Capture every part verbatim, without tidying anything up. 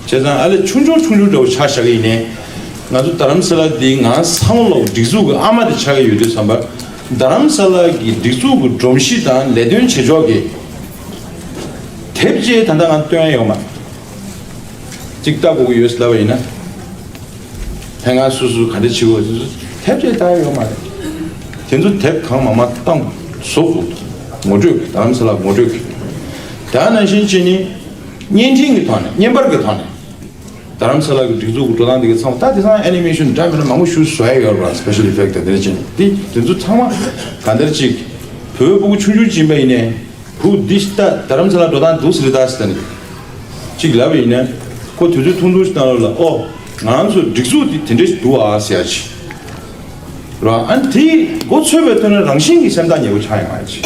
བྱས་ཙང་ཨ་ལས་ཆུང་ཆུང་ཆུང་ཆུང་འདྲ་བོ་ཆ་བཞག་གི་ཡིན་ནའི། ང་ཚོ་རྡ་རམ་ས་ལ་འདི་ང་ཚང་མ་ལོག་སྒྲིག་འཛུགས་ཀྱི་ཨ་མ་དེ་ཆགས་ཀྱི་ཡོད་དུས་ཙམ་པ། རྡ་རམ་ས་ལ་གི་སྒྲིག་འཛུགས་ཀྱི་སྒྲོམ་གཞི་དང་ལས་དོན་བྱེད་ཕྱོགས་ཀྱི་དེབ་ཅིག་ད་ལྟ་ང་སྟོན་ཡ་ཡོད་མ་རེད། གཅིག་ལྟ་དགོས་ཀྱི་ཡོད་ལབ་པ་ཡིན་ན། ཕན་ཁང་སོ་སོ་ག་འདྲ་བྱེད་དགོས་དེ་ཚོ་དེབ་ཅིག་ལྟ་ཡ་ཡོད་མ་རེད། དེ་ཚོ་དེབ་གང་མང་མང་བཏང་བཟོ་དགོས་འདུག་ངོ་སྤྲོད་ཀྱི་རྡ་རམ་ས་ལ་ངོ་སྤྲོད་ཀྱི། དེ་ནང་བཞིན་བྱས་ནས་བརྙན་འཕྲིན་གྱི་ཐོག་ནས་བརྙན་པར་གྱི་ཐོག་ནས། རྡ་རམ་ས་ལ་གི་སྒྲིག་འཛུགས་ཀྱི་འགྲོ་སྟངས་དེ་གི་ཚང་མ་ད་དེང་སང་ཨེ་ནི་མེ་ཤོན་འདྲ་མི་འདྲ་མང་པོ་ཞིག་བཟོ་ཡ་ཡོད་རེད་པ། སི་པེ་ཤལ་ཨི་ཕེག་ཊི་དང་དེ་འདྲ་བྱས་ནས་དེ་དེ་ཚོ་ཚང་མ་གང་ལྟར་ཅིག་བོད་ཕྲུ་གུ་ཆུང་ཆུང་ཅིག་ཡིན་པ་ཡིན་ནའི། བུ་འདི་ལྟ་རྡ་རམ་ས་ལ་འགྲོ་སྟངས་འདུག་ཟེར་ད་ཟེར་ནས་ཅིག་ལབ་པ་ཡིན་ན། ཁོ་དུས་ཚོད་ཐུང་ཐུང་ཞིག་བཏང་ལ་ཨོ་ང་ཚོ་སྒྲིག་འཛུགས་འདི་དེ་འདྲ་ཞིག་འདུག་ཨ་ཟེར་ཡ་ཅིག་རེད་པ། ཨ་ནི་དེ་མགོ་ཚོས་པའི་ཐོག་ནས་རང་བཞིན་གྱིས་སེམས་ཐག་ཉེ་པོ་ཆགས་ཡོང་ཡ་ཅིག་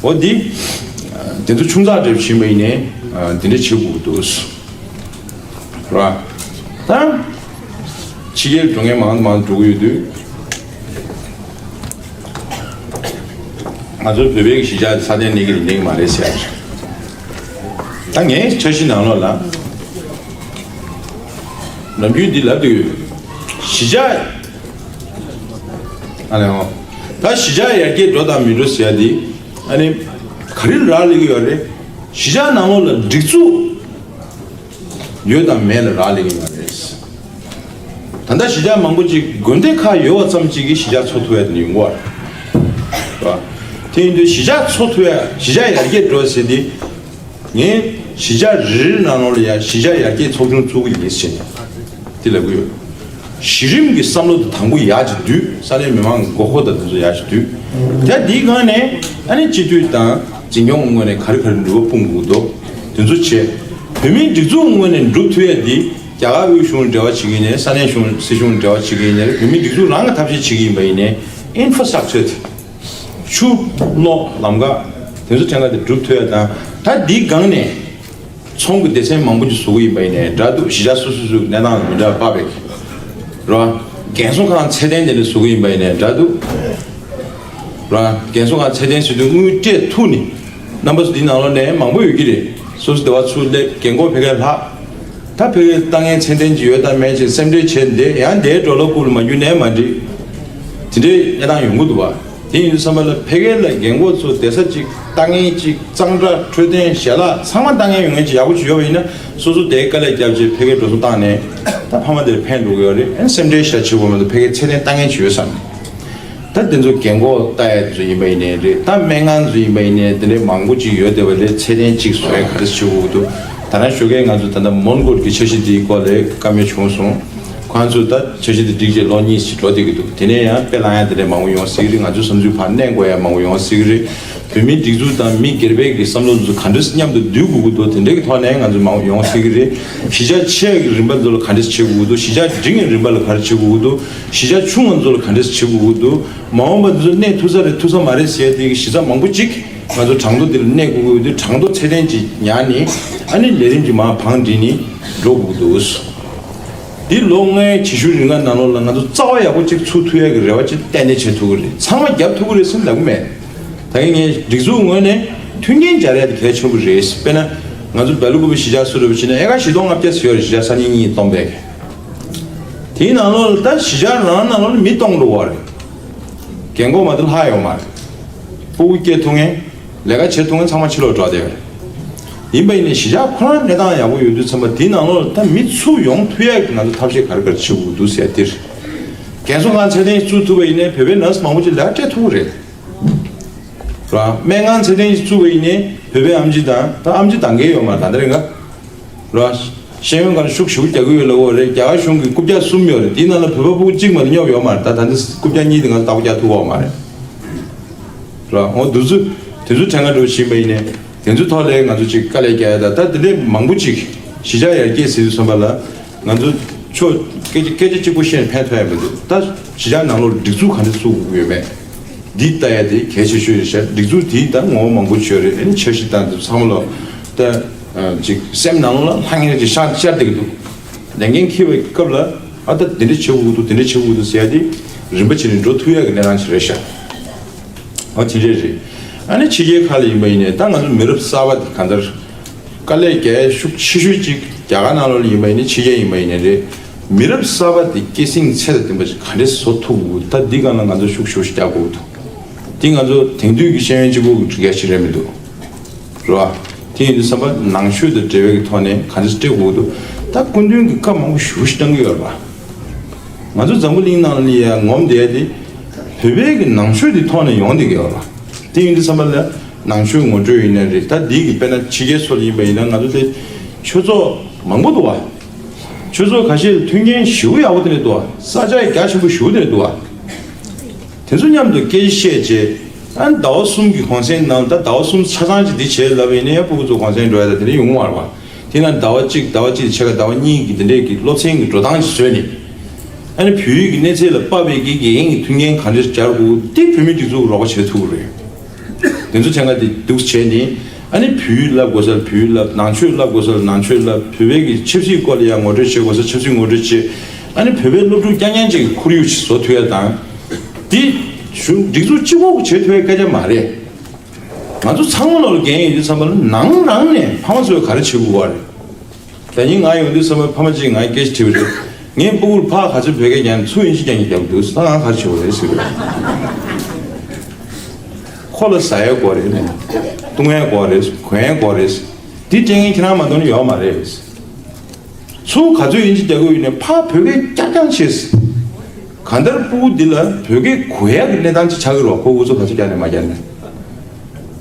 འོ་འདི་དེ་ཚོ་ཆུང་ཙག་འདྲ་བྱིན་པ་ཡིན་ནའི་འདི་འདྲ་བྱེད་དགོས་ཀྱི་འདུག་ར། ད། ཕྱི་རྒྱལ་འགྲོ་མཁན་མང་དུ་མང་དུ་འགྲོ་གི་ཡོད་དུས། ང་ཚོ་བོད་པའི་གཞིས་ཆགས་ས་གནས་གནས་ཀྱི་རེད་གནས་ཀྱི་མ་རེད་ཟེར་ཡ་རེད། ད་ངའི་འཆར་གཞི་ནང་ལོགས་ལ། ནམ་རྒྱུན་འདི་ལབ་བསྡད་ཡོད། གཞིས་ཆགས། ཨ་ནི་འོ། ད་གཞིས་ཆགས་ཡར་རྒྱས་འགྲོ་དང་མི་འགྲོ་ཟེར་ཡ་འདི། ཨ་ནི། ག་རེ་རག་ལས་ཀྱི་ཡོད་རེད། གཞིས་ཆགས་ནང་ལོགས་ལ་སྒྲིག་འཛུགས། ཡོད་དང་མེད་ལ་རག་ལས་ཀྱི་ཡོད་རེད། ད་ལྟ་གཞིས་ཆགས་མང་པོ་ཅིག་དགོན་སྡེ་ཁག་ཡོད་པ་ཙམ་ཅིག་གིས་གཞིས་ཆགས་འཚོ་ཐུབ་ཡ་དེ་ཡོང་གི་རེད། དེ་ཡིན་དུས་གཞིས་ཆགས་འཚོ་ཐུབ་ཡ་གཞིས་ཆགས་ཡར་རྒྱས་འགྲོ་ཟེར་དེ། ངས་གཞིས་ཆགས་རེ་རེ་ནང་ལོགས་ལ་ཡ་གཞིས་ཆགས་ཡར་རྒྱས་ཚོགས་ཆུང་བཙུགས་ཀྱི་ཡིན་ཟེར་ནས་དེ་ལབ་ཀྱི་ཡོད། གཞི་རིམ་གྱི་བསམ་བློ་དེ་དང་པོ་ཡག་ཅིག་བསྡུས། ས་གནས་མི་མང་གི་མགོ་སྐོར་དང་དེ་ཚོ་ཡག་ཅིག་བསྡུས། ད་འདིའི་སྒང་ནས་ཨ་ནི་སྤྱི་འཐུས་དང་འཛིན་སྐྱོང་གི་ངོས་ནས་ག་རེ་ག་རེ་ནུས་པ་སྤུངས་དགོས་འདུག་དེ་ཚོ་བྱས། བོད་མིའི་སྒྲིག་འཛུགས་ངོས་ནས་འགྲུབ་ཐུབ་ཡ་འདི་རྒྱ་གར་དབུས་གཞུང་འབྲེལ་བ་བྱེད་ཀྱི་ཡིན་ནའི་ས་གནས་གཞུང་སྲིད་གཞུང་འབྲེལ་བ་བྱེད་ཀྱི་ཡིན་ནའི་བོད་མིའི་སྒྲིག་འཛུགས་རང་གི་ཐབས་ཤེས་བྱེད་ཀྱི་ཡིན་པ་ཡིན་ནའི་ཨིན་ཕོ་སི་ཊག་ཅར་དེ། ཆུ། གློག་ལམ་ཁ། དེ་ཚོ་ཕྲན་ཁ་དེ་འགྲུབ་ཐུབ་ཡ་དང་ད་འདིའི་སྒང་ནས། ཚོང་གི་སྡེ་ཚན་མང་པོ་ཅིག་བཟོ་གི་ཡིན་པ་ཡིན་ནའི་འདྲ་འདུག་གཞིས་ཆགས་སོ་སོ་སོའི་གནས་སྟངས་ལ་མི་འདྲ་བ་དཔག་པའི་རེད་བ། རྒན་གསོ་ཁང་ཚད་ལྡན་དེ་འདྲ་བཟོ་གི་ཡིན་པ་ཡིན་ནའི་འདྲ་འདུག་རེད་བ། རྒན་གསོ་ཁང་ཚད་ལྡན་བཟོ་དུས་དངུལ་སྤྲད་ཐུབ་ནི། རྣམ་པ་ཚོ་འདི་ནང་ལོགས་ནས་མང་པོ་ཡོད་ཀྱི་རེད། སོ་སོ་སྡེ་བ་ཚུར་སླེབས་རྒན་གོག་ཕ་གིར་ལྷག་ད་ཕ་གིར་ལྟ་མཁན་ཚད་ལྡན་ཅིག་ཡོད་དམ་མེད་ཅིག་སེམས་ཁྲལ་བྱས་འདི་ཡང་འདིའི་འགྲོ་ལོག་ཀུ་ལ་མ་འགྱུར་ནའི་མ་འགྲིག་དེ་འདྲའི་གནས་སྟངས་ཡོང་གི་འདུག་བ། དེ་ཡིན་དུས་ཙམ་པ་ལ་ཕ་གིར་ལ་རྒན་གོག་ཚོ་བསྡད་ས་ཅིག་ལྟ་མཁན་ཅིག་གཙང་སྦྲ་འཕྲོད་བསྟེན་ཞལ་ལག་ཚང་མ་ལྟ་མཁན་ཡོད་མཁན་ཅིག་ཡག་པོ་ཅིག་ཡོད་པ་ཡིན་ན་སོ་སོ་དེའི་དཀའ་ལས་བརྒྱབ་བྱས་ཕ་གིར་འགྲོ་སོང་བཏང་ནས་ད་ཕ་མ་དེར་ཕན་འགྲོ་གི་ཡོད་རེད། ཨ་ནི་སེམས་ཁྲལ་ཞེ་དྲག་བྱེད་དགོས་མ་གཏོགས་ཕ་གིར་ཚད་ལྡན་ལྟ་མཁན་ཅིག་ཡོད་བསམ་ནས། ད་དེ་ཚོ་རྒན་གོག་ལྟ་ཡ་དེ་ཚོ་ཡིན་པ་ཡིན་ནའི་རེད། ད་སྨན་ཁང་ཚོ་ཡིན་པ་ཡིན་ནའི་དེ་འདྲའི་མང་པོ་ཅིག་ཡོད་བསྡད་པ་རེད། ཚད་ལྡན་ཅིག་བཟོ་ཡ་ག་རེ་བྱེད་དགོས་འདུག་ད་ནང་ཞོགས་ཀས་ང་ཚོ་ད་ལྟ་མོན་གྷོ་གི་འཆར་གཞི་འདིའི་སྐོར་ལ་བཀའ་མོལ་བྱུང་སོང་། ཁོང་ཚོས་ད་འཆར་གཞི་འདི་སྒྲིག་བྱས་ལོ་གཉིས་ཤིག་འགྲོ་བསྡད་ཀྱི་འདུག་དེ་ནས་ཡང་དཔེ་བླངས་ཡ་དེ་འདྲ་མང་པོ་ཡོང་སྲིད་ཀྱི་རེད། ང་ཚོའི་བསམ་ཚུལ་ཕར་གནས་དགོས་ཡ་མང་པོ་ཡོང་སྲིད་ཀྱི་རེད། བོད་མིའི་སྒྲིག་འཛུགས་དང་མི་སྒེར་པའི་གི་བསམ་བློ་ཚོ་ག་འདྲས་མཉམ་དུ་འདུས་དགོས་ཀྱི་འདུག་དེ་འདྲའི་གི་ཐོག་ནས་ང་ཚོ་མང་པོ་ཡོང་སྲིད་ཀྱི་རེད། གཞིས་ཆགས་ཆེ་བའི་རིམ་པ་ཚོ་ལ་ག་འདྲས་བྱེད་དགོས་ཀྱི་འདུག་གཞིས་ཆགས་འབྲིང་གི་རིམ་པ་ལ་ག་རེ་བྱེད་དགོས་ཀྱི་འདུག་གཞིས་ཆགས་ཆུང་བ་ཚོ་ལ་ག་འདྲས་བྱེད་དགོས་ཀྱི་འདུག་མ་འོངས་པ་འདི་ཚོ་གནས་ཐུབ་ས་རེད་ཐུབ་ས་མ་རེད་ཟེར་ཡ་དེ་གི་གཞི་རྩ་མང་པོ་ཅིག་ང་ཚོ་གྲངས་ཐོ་འདི་ལ་གནས་དགོས་ཀྱི་ཡོད་དུས་གྲངས་ཐོ་ཚད་ལྡན་ཅིག་ཉར་ནས་ཨ་ནི་ལས་རིམ་གྱི་མར་བང་བསྒྲིགས་ནས་འགྲོ་དགོས་ཀྱི་འདུག་འདི་ལོ་ལྔའི་བྱེད་ཤུགས་རིང་ག་ནང་ལོགས་ལ་ང་ཚོ་རྩ་བ་ཡག་པོ་ཅིག་ཚུགས་ཐུབ་ཡ་གི་རེ་བ་ཅིག་གཏན་གཏན་བྱེད་ཐུབ་ཀྱི་རེད། ཚང་མ་རྒྱབ་ཐུབ་ཀྱི་རེད་ཟེར་ལབ་ཀྱི་མེད། ད་གིན་ངས་སྒྲིག་འཛུགས་ངོས་ནས་མཐུན་རྐྱེན་སྦྱར་ཡ་དེ་གལ་ཆེན་པོ་རེད། དཔེར་ན་ང་ཚོ་སྦེལ་ཀོབ་གཞིས་ཆགས་སུ་རུ་བྱས་ན་ཨེ་ཀར་བཞི་སྟོང་ལྔ་བརྒྱ་ཟེར་བ་རེད། གཞིས་ཆགས་ས་ཉིན་གཉིས་སྟོང་པས། དེའི་ནང་ལོགས་ལ་ད་གཞིས་ཆགས་རང་ནང་ལོགས་ལ་མི་སྟོང་འགྲོ་བ་རེད། རྒན་གོག་མ་གཏོགས་ལྷག་ཡོད་མ་རེད། ཕྲུ་གུ་སྐྱེ་ཐུབ་མཁན། ལས་ཀ་བྱེད་ཐུབ་མཁན་ཚང་མ་ཕྱི་ལོགས་འགྲོ་བསྡད་ཡོད་རེད། ཡིན་པ་ཡིན་ནའི་གཞིས་ཆགས་ཁོ་རང་གནས་སྟངས་ཡག་པོ་ཡོད་དུས་ཙམ་པ་དེའི་ནང་ལོགས་ལ་ད་མི་ཚུར་ཡོང་ཐུབ་ཡག་གི་ང་ཚོ་ཐབས་ཤེས་ག་རེ་ག་རེ་བྱེད་དགོས་འདུག་ཟེར་ཡ་དེ་རེད། རྒན་གསོ་ཁང་ཚད་ལྡན་ཞིག་བཙུགས་ཐུབ་པ་ཡིན་ནའི་བོད་པའི་ནར་སི་མང་པོ་ཅིག་ལས་ཀ་སྤྲད་ཐུབ་ཀྱི་རེད། ར། སྨན་ཁང་ཚད་ལྡན་ཞིག་བཙུགས་པ་ཡིན་ནའི་བོད་པའི་ཨེམ་ཆི་དང་ད་ཨེམ་ཆི་འདང་གི་ཡོད་མ་རེད་ད་ལྟ་རིང་ག་ར། ཤེས་ཡོན་སྒང་ཤུགས་ཞེ་པོ་རྒྱག་གི་ཡོད་ལབ་ཡོད་རེད། རྒྱ་གར་གཞུང་གིས་རྐུབ་བཀྱག་གསུམ་ཡོད་རེད། དེའི་ནང་ལ་བོད་པ་ཕྲུ་གུ་གཅིག་མ་གཏོགས་སྙོབ་ཡོད་མ་རེད། ད་ད་ལྟ་རྐུབ་བཀྱག་གཉིས་དེ་ང་ཚོ་བདག་པོ་རྒྱག་ཐུབ་ཡོད་མ་རེད། ར། འོ་དུས་ཚོད་དེ་ཚོ་ཕྲན་ཁ་འགྲོ་བཞིན་པ་ཡིན་ནའི་དེ་ཚོའི་ཐོག་ལ་ང་ཚོ་ཅིག་དཀའ་ལས་རྒྱག་ཡ་ད་ད་དེ་འདྲའི་མང་པོ་ཅིག་གཞིས་ཆགས་ཡར་རྒྱས་ཟེར་དུས་ཙམ་པ་ལ་ང་ཚོ་ཕྱོགས་སྐད་ཆ་སྐད་ཆ་གཅིག་པོ་བཤད་ནས་ཕན་ཐོགས་ཡ་མི་འདུག་ད་གཞིས་ཆགས་ནང་ལོགས་སྒྲིག་འཛུགས་ག་འདྲ་བཙུགས་དགོས་ཀྱི་ཡོད་མེད། འདི་ལྟ་ཡ་དེ་གལ་ཆེ་ཤོས་རེད་ཤག་སྒྲིག་འཛུགས་དེའི་ད་ངོ་བོ་མང་པོ་ཅིག་ཡོད་རེད། ཨ་ནི་འཆར་གཞི་དང་དེ་ཚང་མ་ལ་ད་ཅིག་སེམས་ནང་ལོགས་ལ་ལྷང་ངེར་ཅིག་ཤར་ཤར་བསྡད་ཀྱི་འདུག་ལས་འགན་འཁྱེར་བའི་སྐབས་ལ་ཨ་ད་འདི་འདྲ་བྱེད་དགོས་འདུག་འདི་འདྲ་བྱེད་དགོས་འདུག་ཟེར་ཡ་དེ་རིམ་པ་བྱས་ནས་འགྲོ་ཐུབ་ཡ་གི་གནས་སྟངས་ཅིག་རེད་ཤག་འོ་དེ་འདྲ་རེད། ཨ་ནི་ཕྱི་རྒྱལ་ཁག་ལ་ཡིན་པ་ཡིན་ནའི་ད་ང་ཚོ་མི་རབས་གསར་པ་དེ་གང་ལྟར་ དཀའ་ལས་རྒྱག་ཤུགས་ཆེ་ཤོས་གཅིག་རྒྱ་གར་ནང་ལོགས་ལ་ཡིན་པ་ཡིན་ནའི་ཕྱི་རྒྱལ་ཡིན་པ་ཡིན་ནའི་རེད། མི་རབས་གསར་པ་དེ་སྐྱེད་སྲིང་ཚད་དང་ལྡན་པ་ཞིག་ག་འདྲས་བཟོ་ཐུབ་དགོས། ད་འདི་སྒང་ལ་ང་ཚོ་ཤུགས་ཞེ་པོ་ཅིག་རྒྱག་དགོས་འདུག་འདི་ང་ཚོ་དེང་དུས་ཀྱི་ཤེས་ཡོན་གཅིག་པུ་གི་སྒྲིག་ཡ་ཞིག་རེད་མི་འདུག་རེད་བ། དེ་ཡིན་དུས་ཙམ་པ་ནང་ཆོས་དང་འབྲེལ་བའི་ཐོག་ནས་ག་འདྲས་སྤྲད་དགོས་འདུག་ད་སྐུ་མདུན་གྱིས་བཀའ་མང་པོ་ཞེ་པོ་ཅིག་གནང་གི་ཡོད་རེད་བ། ང་ཚོ་འཛམ་བུ་གླིང་ནང་ལ་ཡ་ངོམ་བསྡད་དེ། བོད་པའི་གི་ནང་ཆོས་དེ་ཐོག་ནས་ཡོང་བསྡད་ཀྱི་ཡོད་རེད། དེ་ཡིན་དུས་ཙམ་པ་ལ་ནང་ཆོས་ངོ་སྤྲོད་ཡིན་ནའི་རེད། ད་འདི་གི་དཔེར་ན་ཕྱི་རྒྱལ་སོགས་ལ་ཡིན་པ་ཡིན་ན་ང་ཚོ་དེ་ཆོས་ཚོགས་མང་པོ་འདུག་བ། ཆོས་ཚོགས་ཁ་ཤས་ལ་མཐུན་རྐྱེན་ཞེ་པོ་ཡག་པོ་དེ་འདྲ་འདུག་བ། ས་ཆ་རྒྱ་ཆེན་པོ་ཞེ་པོ་དེ་འདྲ་འདུག་བ། དེ་ཚོ་མཉམ་དུ་སྐད་ཆ་བཤད་བྱས། ཨ་ནི་ཟླ་བ་གསུམ་གྱི་གུང་སེང་ནང་ད་ཟླ་བ་གསུམ་ཆ་ཚང་ཅིག་འདི་བྱས་ལབ་ཡིན་ན་ཡང་སྤུ་གུ་ཚོ་གུང་སེང་འགྲོ་ཡ་ད་དེ་འདྲ་ཡོང་གི་མ་རེད་བ། དེ་ན་ཟླ་བ་གཅིག་ཟླ་བ་གཅིག་དང་ཕྱེད་ཀ་ཟླ་བ་གཉིས་ཀྱི་དེ་འདྲས་ཀྱི་སློབ་ཚན་གྱི་འགྲོ་སྟངས་ཤིག་བཟོས་ནས། ཨ་ནི་བོད་ཡིག་གི་གནས་ཚད་ལ་དཔག་པའི་གི་དགེ་རྒན་གྱི་མཐུན་རྐྱེན་ག་འདྲས་སྦྱར་དགོས་འདི་བོད་མིའི་སྒྲིག་འཛུགས་ཀྱིས་རོགས་པ་བྱེད་ཐུབ་ཀྱི་རེད། དེ་ཚོ་ཆ་ཚང་དེ་འདུག་བྱས་ནས་ཨ་ནི་བོད་ཡིག་བསླབ་དགོས་ས་ལ་བོད་ཡིག་བསླབ། ནང་ཆོས་བསླབ་དགོས་ས་ལ་ནང་ཆོས་བསླབ། བོད་པའི་གི་ཆབ་སྲིད་སྐོར་ལ་ཡང་ངོ་སྤྲོད་བྱེད་དགོས་ས་ཆབ་སྲིད་ངོ་སྤྲོད་བྱེད། ཨ་ནི་བོད་པའི་སློབ་ཕྲུག་རྐྱང་རྐྱང་ཅིག་གི་ཁོར་ཡུག་ཅིག་བཟོ་ཐུབ་ཡ་དང་། འདི་གཞུང་སྒྲིག་འཛུགས་གཅིག་པོ་གིས་བྱེད་ཐུབ་ཡ་སྐད་ཆ་མ་རེད། ང་ཚོ་ཚང་མ་ལོག་ལ་འགན་ཡོད་དུས་ཙམ་པ་ལ་ནང་རང་ནས་ཕ་མ་ཚོས་ག་རེ་བྱེད་དགོས་པ་རེད། ད་ནི་ང་ཡོང་དུས་ཙམ་པ་ཕ་མ་གཅིག་ང་སྐད་ཆ་དྲིས་པ་རེད། ངའི་སྤུ་གུར་ཕར་ག་ཚོད་བོད་སྐད་རྒྱག་ནས་ཚུར་དབྱིན་ཇི་རྒྱག་གི་རྒྱབ་འདུག་ད་ང་ག་རེ་བྱེད་དགོས་རེད་ཟེར་གི་རེད། ཁོ་ལ་ཟ་ཡའི་སྐོར་རེད། བཏུང་ཡའི་སྐོར་རེད། གོན་ཡའི་སྐོར་རེད། འདི་སྤྲད་མཁན་ཁྱེད་རང་མ་གཏོགས་ནི་ཡོད་མ་རེད། ཚུར་ག་ཚོད་དབྱིན་ཇི་རྒྱག་གི་ཡོད་ནས་ཕར་བོད་སྐད་རྐྱང་རྐྱང་བྱས། གང་ལྟར་སྤུ་གུ་འདི་ལ་བོད་སྐད་གོ་ཡག་གི་གནས་སྟངས་ཅིག་ཆགས་ཀྱི་རེད་བ། ཁོ་འུ་ཚོ་ག་ཚོད་རྒྱག་ནས་མ་རྒྱག་ནས།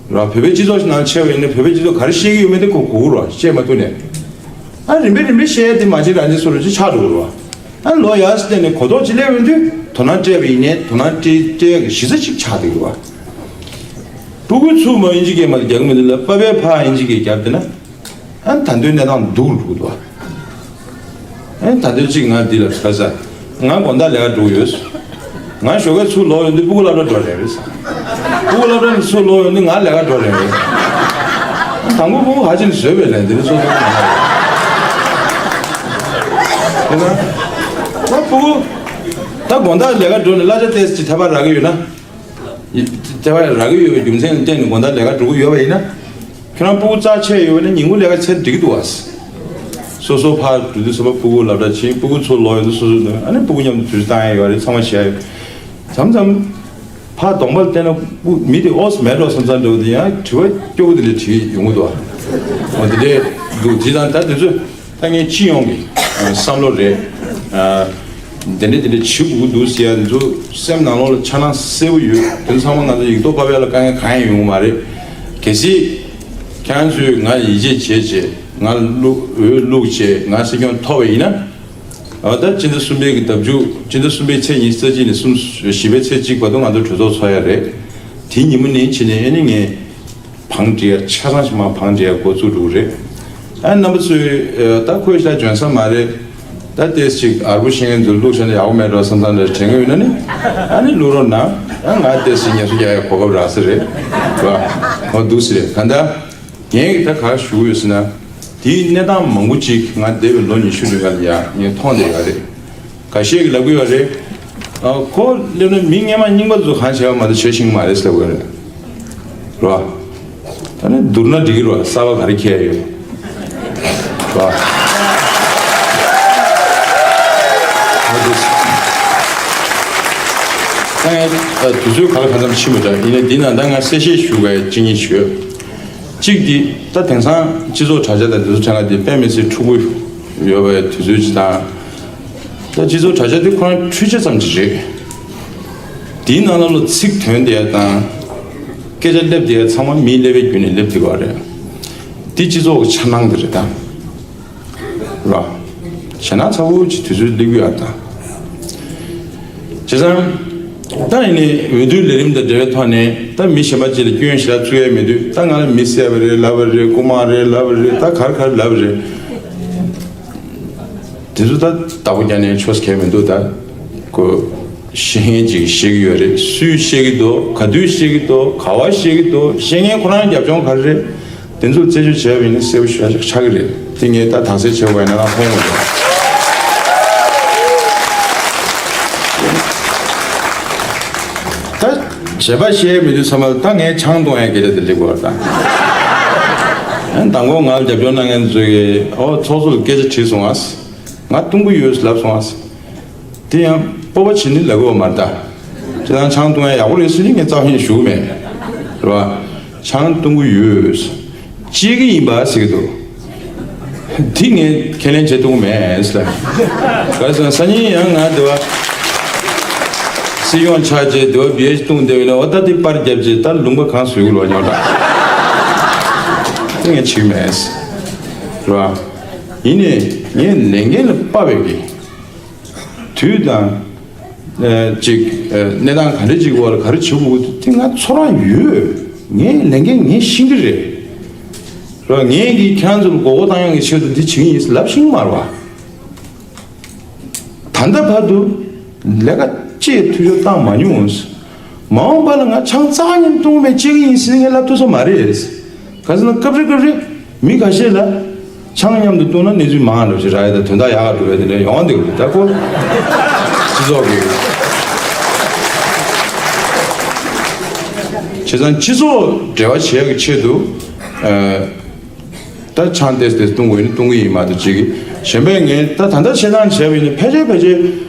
རེད་བ། བོད་པའི་སྤྱི་ཚོགས་ཤིག་ནང་ཆགས་པ་ཡིན་ན་བོད་པའི་སྤྱི་ཚོགས་ག་རེ་བཤད་ཀྱི་ཡོད་མེད་དེ་ཁོ་གོ་གི་རེད་བ། བཤད་མ་ཐུབ་ནས། ཨ་རིམ་པས་རིམ་པས་བཤད་ཡ་དེ་མ་བྱེད་རང་བྱེད་སོ་རུ་ཅིག་ཆགས་འགྲོ་གི་རེད་བ། ཨ་ལོ་ཡར་སེ་བལྟས་ནས་གོ་རྟོགས་ཅིག་སླེབས་ཡོང་དུས་དོ་སྣང་སྤྲད་པ་ཡིན་ནའི་དོ་སྣང་སྤྲད་སྤྲད་ཡག་གི་གཞི་རྩ་ཅིག་ཆགས་བསྡད་ཀྱི་རེད་བ། སྤུ་གུ་ཚུར་མར་དབྱིན་ཇི་སྐད་མར་རྒྱག་གི་མི་འདུག་ལ་པ་ཕས་ཕར་དབྱིན་ཇི་སྐད་བརྒྱབ་བསྡད་ན། ཨ་ད་དུང་གནས་སྟངས་སྡུག་རུ་འགྲོ་གི་འདུག་བ། ཨེ་ད་དུང་གཅིག་ང་འདི་ལ་ཁ་ས། ང་དགོང་དག་ལས་ཀ་འགྲོ་གི་ཡོད། ང་ཞོགས་ཀས་ཚུར་ལོག་ཡོང་དུས་སྤུ་གུ་སློབ་གྲྭ་འགྲོ་རན་རེད། སྤུ་གུ་སློབ་གྲྭ་ནས་ཚུར་ལོག་ཡོང་དུས་ང་ལས་ཀ་འགྲོ་རན་རེད། དང་པོ་སྤུ་གུ་ཧ་ཅང་བཟོས་པའི་ལན་འདི་ནི་སོ་སོ་གི་མ་རེད། དེ་ན། ད་སྤུ་གུ། ད་དགོང་དག་ལས་ཀ་འགྲོ་ནས་གླ་ཆ་ཏོག་ཙམ་ཅིག་ཐེབས་པ་རག་གི་ཡོད་ན། ལྟེ་བ་རག་གི་ཡོད་པའི་རྒྱུ་མཚན་ལ་བརྟེན་ནས་དགོང་དག་ལས་ཀ་འགྲོ་གི་ཡོད་པ་ཡིན་ན། ཁྱོད་རང་སྤུ་གུ་རྩ་ཆེ་ཡོད་པ་ན་ཉིན་གུང་ལས་ཀ་བྱས་འགྲིག་གི་འདུག་བ། སོ་སོ་ཕར་འགྲོ་དུས་ཙམ་པ་སྤུ་གུ་སློབ་གྲྭ་ཕྱིན། སྤུ་གུ་ཚུར་ལོག་ཡོང་དུས་སོ་སོ་འདུག་ཨ་ནི་སྤུ་གུ་མཉམ་དུ་དུས་ཚོད་བཏང་ཡ་ཡོད་རེད། ཚང་མ་བྱས་ཡ་ཡོད། མཚམས་མཚམས་ཕར་གདོང་པ་བལྟས་ན་སྤུ་མི་དེ་ཨོ་སི་མེད་འགྲོ་བསམ་བསམ་འདྲ་བོ་དེ་ཡང་དྲི་བ་སྐྱོ་བོ་དེ་འདྲ་དྲིས་ཡོང་གི་འདུག་བ། འོ་དེ་འདྲས་འདུག་དེ་དང་ད་དུས་ཚོད། ད་ངས་སྤྱི་ཡོངས་ཀྱི་བསམ་བློ་རེད། དེ་འདྲ་དེ་འདྲ་བྱེད་དགོས་ཀྱི་འདུག་ཟེར་ཡ་འདི་ཚོ་སེམས་ནང་ལོགས་ལ་འཆར་སྣང་གསལ་པོ་ཡོད། དེ་ཚོ་ཚང་མ་ང་ཚོ་ཡིག་ཐོག་ཕབ་ཡ་ལ་དཀའ་ངལ་གང་ཡང་ཡོང་གི་མ་རེད། གལ་སྲིད་ཁྱེད་རང་ཚོས་ང་ཡིད་ཆེས་བྱས་བྱས། ང་བླུག་འོས་བླུགས་བྱས་ང་སྲིད་སྐྱོང་ཐོབ་པ་ཡིན་ན། འོ་ད་སྤྱི་ཟླ་གསུམ་པའི་གི་ཟླ་མཇུག་སྤྱི་ཟླ་གསུམ་པའི་ཚེས་ཉི་ཤུ་རྩ་གཅིག་ནས་གསུམ་བཞི་པའི་ཚེས་གཅིག་བར་དུ་ང་ཚོ་གྲོས་ཚོགས་ཚོགས་ཡ་རེད། དེ་ཉིན་མོ་ནས་ཕྱི་ནས་ཨེ་ནི་ངས། བང་སྒྲིག་ཡ་ཆ་ཚང་ཞིག་མ་བང་སྒྲིག་ཡ་འགོ་བཙུགས་འགྲོ་གི་རེད། ཨ་རྣམ་པ་ཚོས་ཨ་ད་ཁོས་ཤ་འཇོན་ས་མ་རེད། ད་ཏོག་ཙམ་ཅིག་ཨར་པོ་ཤེས་མཁན་ཚོ་བླུགས་བཞག་ན་ཡག་པོ་མེད་འགྲོ་བསམ་བསམ་འདྲ་དྲན་གྱི་ཡོད་ན་ནི། ཨ་ནི་བླུགས་རོགས་གནང་། ཨ་ང་ཏོག་ཙམ་ངལ་གསོ་རྒྱག་ཡ་གོ་སྐབས་རག་ས་རེད། ར། འོ་འདུག་ས་རེད། གང་ལྟར་ངས་ད་ག་རེ་ཞུ་གི་ཡོད་ཟེར་ན། དེའི་གནས་སྟངས་མང་པོ་ཅིག་ང་འདས་པའི་ལོ་ཉི་ཤུ་རིང་ལ་ཡ་ངས་མཐོང་བསྡད་ཡོད་རེད། འགའ་ཤས་ཀྱིས་ལབ་ཀྱི་ཡོད་རེད། ཨ་ཁོ་སླེབས་ན་མི་སྔོན་མ་རྙིང་པ་ཚོ་གང་བྱས་པ་མ་གཏོགས་བྱེད་ཤེས་ཀྱི་མ་རེད་ཟེར་ལབ་ཀྱི་ཡོད་རེད། རེད་བ། ད་ནི་བསྡུར་ན་འགྲིག་གི་རེད་བ། གསར་པ་ག་རེ་ཁྱེར་ཡོད། རེད་བ། ཨ་དུས་ཚོད་ག་ལ་གང་འཚམ་ཕྱིན་པ་འདྲ་ཡིན་ན། འདི་ན་ད་ང་གསལ་བཤད་ཞུ་དགོས་གཅིག་གཉིས་ཡོད། གཅིག་འདི་ད་དེང་སང་སྤྱི་ཚོགས་དྲ་རྒྱ་དང་དེ་ཚོ་ཕྲན་ག་དེ་དཔེ་མི་སྲིད་འཁྲུག་པོ་ཡོད་པའི་དུས་ཚོད་ཅིག་དང་། ད་སྤྱི་ཚོགས་དྲ་རྒྱ་དེ་ཁོ་རང་འཕྲུལ་ཆས་ཙམ་ཅིག་རེད། དེའི་ནང་ལ་ལོ་ཚིག་དོན་དེ་དང་། སྐད་ཆ་སླེབས་དེ་ཚང་མ་མིའི་ཀླད་པའི་བརྒྱུད་ནས་སླེབས་དེ་ག་རེད། དེ་སྤྱི་ཚོགས་ཀྱི་འཆར་སྣང་དེ་རེད་ད། ར། ཞེད་སྣང་ཚ་པོ་ཅིག་དུས་ཚོད་སླེབས་ཀྱི་ཡོད་ད། བྱས་ཙང་། ད་ཡིན་ནའི་འོས་བསྡུའི་ལས་རིམ་དང་འབྲེལ་བའི་ཐོག་ནས་ད་མི་གཞན་པ་ཅིག་ལ་སྐྱོན་ཞེ་དྲག་བཙུགས་ཡ་མེད་དུས། ད་ང་ལ་མི་བསད་པ་རེད་ལབ་པ་རེད། རྐུ་མ་རེད་ལབ་པ་རེད། ད་ག་རེ་ག་རེ་ལབ་པ་རེད། དེ་ཚོ་ད་བདག་པོ་རྒྱག་ནས་ཆོག་ས་གང་ཡང་མི་འདུག་ད་ཁོ་ཤེས་མཁན་ཅིག་ཤེས་ཀྱི་ཡོད་རེད། སུས་ཤེས་ཀྱི་འདུག་ག་དུས་ཤེས་ཀྱི་འདུག་ག་པར་ཤེས་ཀྱི་འདུག་ཤེས་མཁན་ཁོ་རང་རྒྱབ་ལྗོངས་ག་རེ་རེད། དེ་ཚོ་རྩད་གཅོད་བྱས་པ་ཡིན་ན་གསལ་པོ་ཞེ་དྲག་ཆགས་ཀྱི་རེད། དེ་ངས་ད་དག་སེལ་བྱེད་དགོས་ཡིན་ན་ལ་ཧོན་ཡོད་རེད། ད་བྱས་པ་བཤད་མི་དུས་ཚང་མ་ད་ངས་ཆང་འཐུང་ཡ་སྐད་ཆ་དེ་སླེབས་དགོས་པ་དང་། ཨ་ནི་མདང་དགོང་ང་ལ་རྒྱབ་སྐྱོར་གནང་མཁན་ཚོས་ཀྱིས་ཨོ་ཚོགས་གཙོ་ལ་སྐད་ཆ་དྲིས་སོང་ཨ། ང་བཏུང་གི་ཡོད་ལབ་སོང་ཨ། དེ་ཡང་སྤོབས་པ་བྱས་ནས་ལབ་དགོས་པ་མ་རེད་ད། ཁྱེད་རང་ཆང་བཏུང་ཡ་ཡག་པོ་རེད་ཟེར་ནས་ངས་རྩ་བ་ཉིད་ཞུ་གི་མེད། རེད་བ། ཆང་བཏུང་གི་ཡོད། བཅད་ཀྱི་ཡིན་པ་ཟེར་གྱི་འདུག་དེ་ངས་ཁས་ལེན་བྱེད་ཐུབ་ཀྱི་མེད་ཟེར། ག་རེ་ཟེར་ན་སང་ཉིན་ཡང་ང་དེ་བ་སྲིད་སྐྱོང་ཆགས་རྗེས་དེ་བ་བི་ཨེཆ་བཏུང་བསྡད་ཡོད་ན་འོ་ད་དེ་པར་བརྒྱབ་རྗེས་ད་ལུང་པ་གང་བཟོས་གི་ལོ་ཉོག་དྲ། དེ་ངས་བྱེད་ཀྱི་མེད་ཟེར། རེད་བ། ཡིན་ནའི་ངས་ལས་འགན་ལ་དཔག་པའི་གི་དུས་དང་། ཨ་ཅིག་ཨ་གནས་སྟངས་ག་འདྲ་ཅིག་འོག་ལ་ག་རེ་བྱེད་དགོས་དེ་ང་ཚོར་བ་ཡོད། ངའི་ལས་འགན་ངས་ཤེས་ཀྱི་རེད། རེད་བ། ངས་ཀྱིས་ཁྱེད་རང་ཚོ་ལ་མགོ་སྐོར་བཏང་ཡག་གི་ཆེད་དུ་འདི་བྱེད་ཀྱི་ཡིན་ཟེར་ལབ་ཤེས་ཀྱི་མ་རེད་བ། ད་ལྟ་བར་དུ་ལས་ཀ་ཅིག་འཐུས་ཤོར་བཏང་མ་མྱོང་། མ་འོངས་པ་ལ་ང་ཆང་རྩ་བ་ཉིད་བཏུང་མེད་བཅད་ཀྱི་ཡིན་ཟེར་ངས་ལབ་ཐུབ་ས་མ་རེད། ག་ཟེར་ན་སྐབས་རེ་སྐབས་རེ་མི་ཁ་ཤས་ལ་ཆང་མཉམ་དུ་བཏུང་ན་གནས་ཚུལ་མང་རབས་ཤིག་རག་ཡ་དང་དོན་དག་ཡག་ག་འགྲོ་བའི་དེ་འདྲ་ཡོང་བ་འདུག་ད་ཁོ་སྤྱི་ཚོགས་ཀྱི། བྱས་ཙང་སྤྱི་ཚོགས་འབྲེལ་བ་བྱེད་ཡག་གི་ཆེད་དུ། ཨ། ད་ཆང་ཏེས་ཏེས་བཏུང་དགོས་ནི་བཏུང་གི་ཡིན་མ་གཏོགས་ཅིག་གཞན་པས་ངས་ད་ད་ལྟ་བྱེད་སྟངས་བྱས་པ་ཡིན་ན་ཕལ་ཆེར་ཕལ་ཆེར་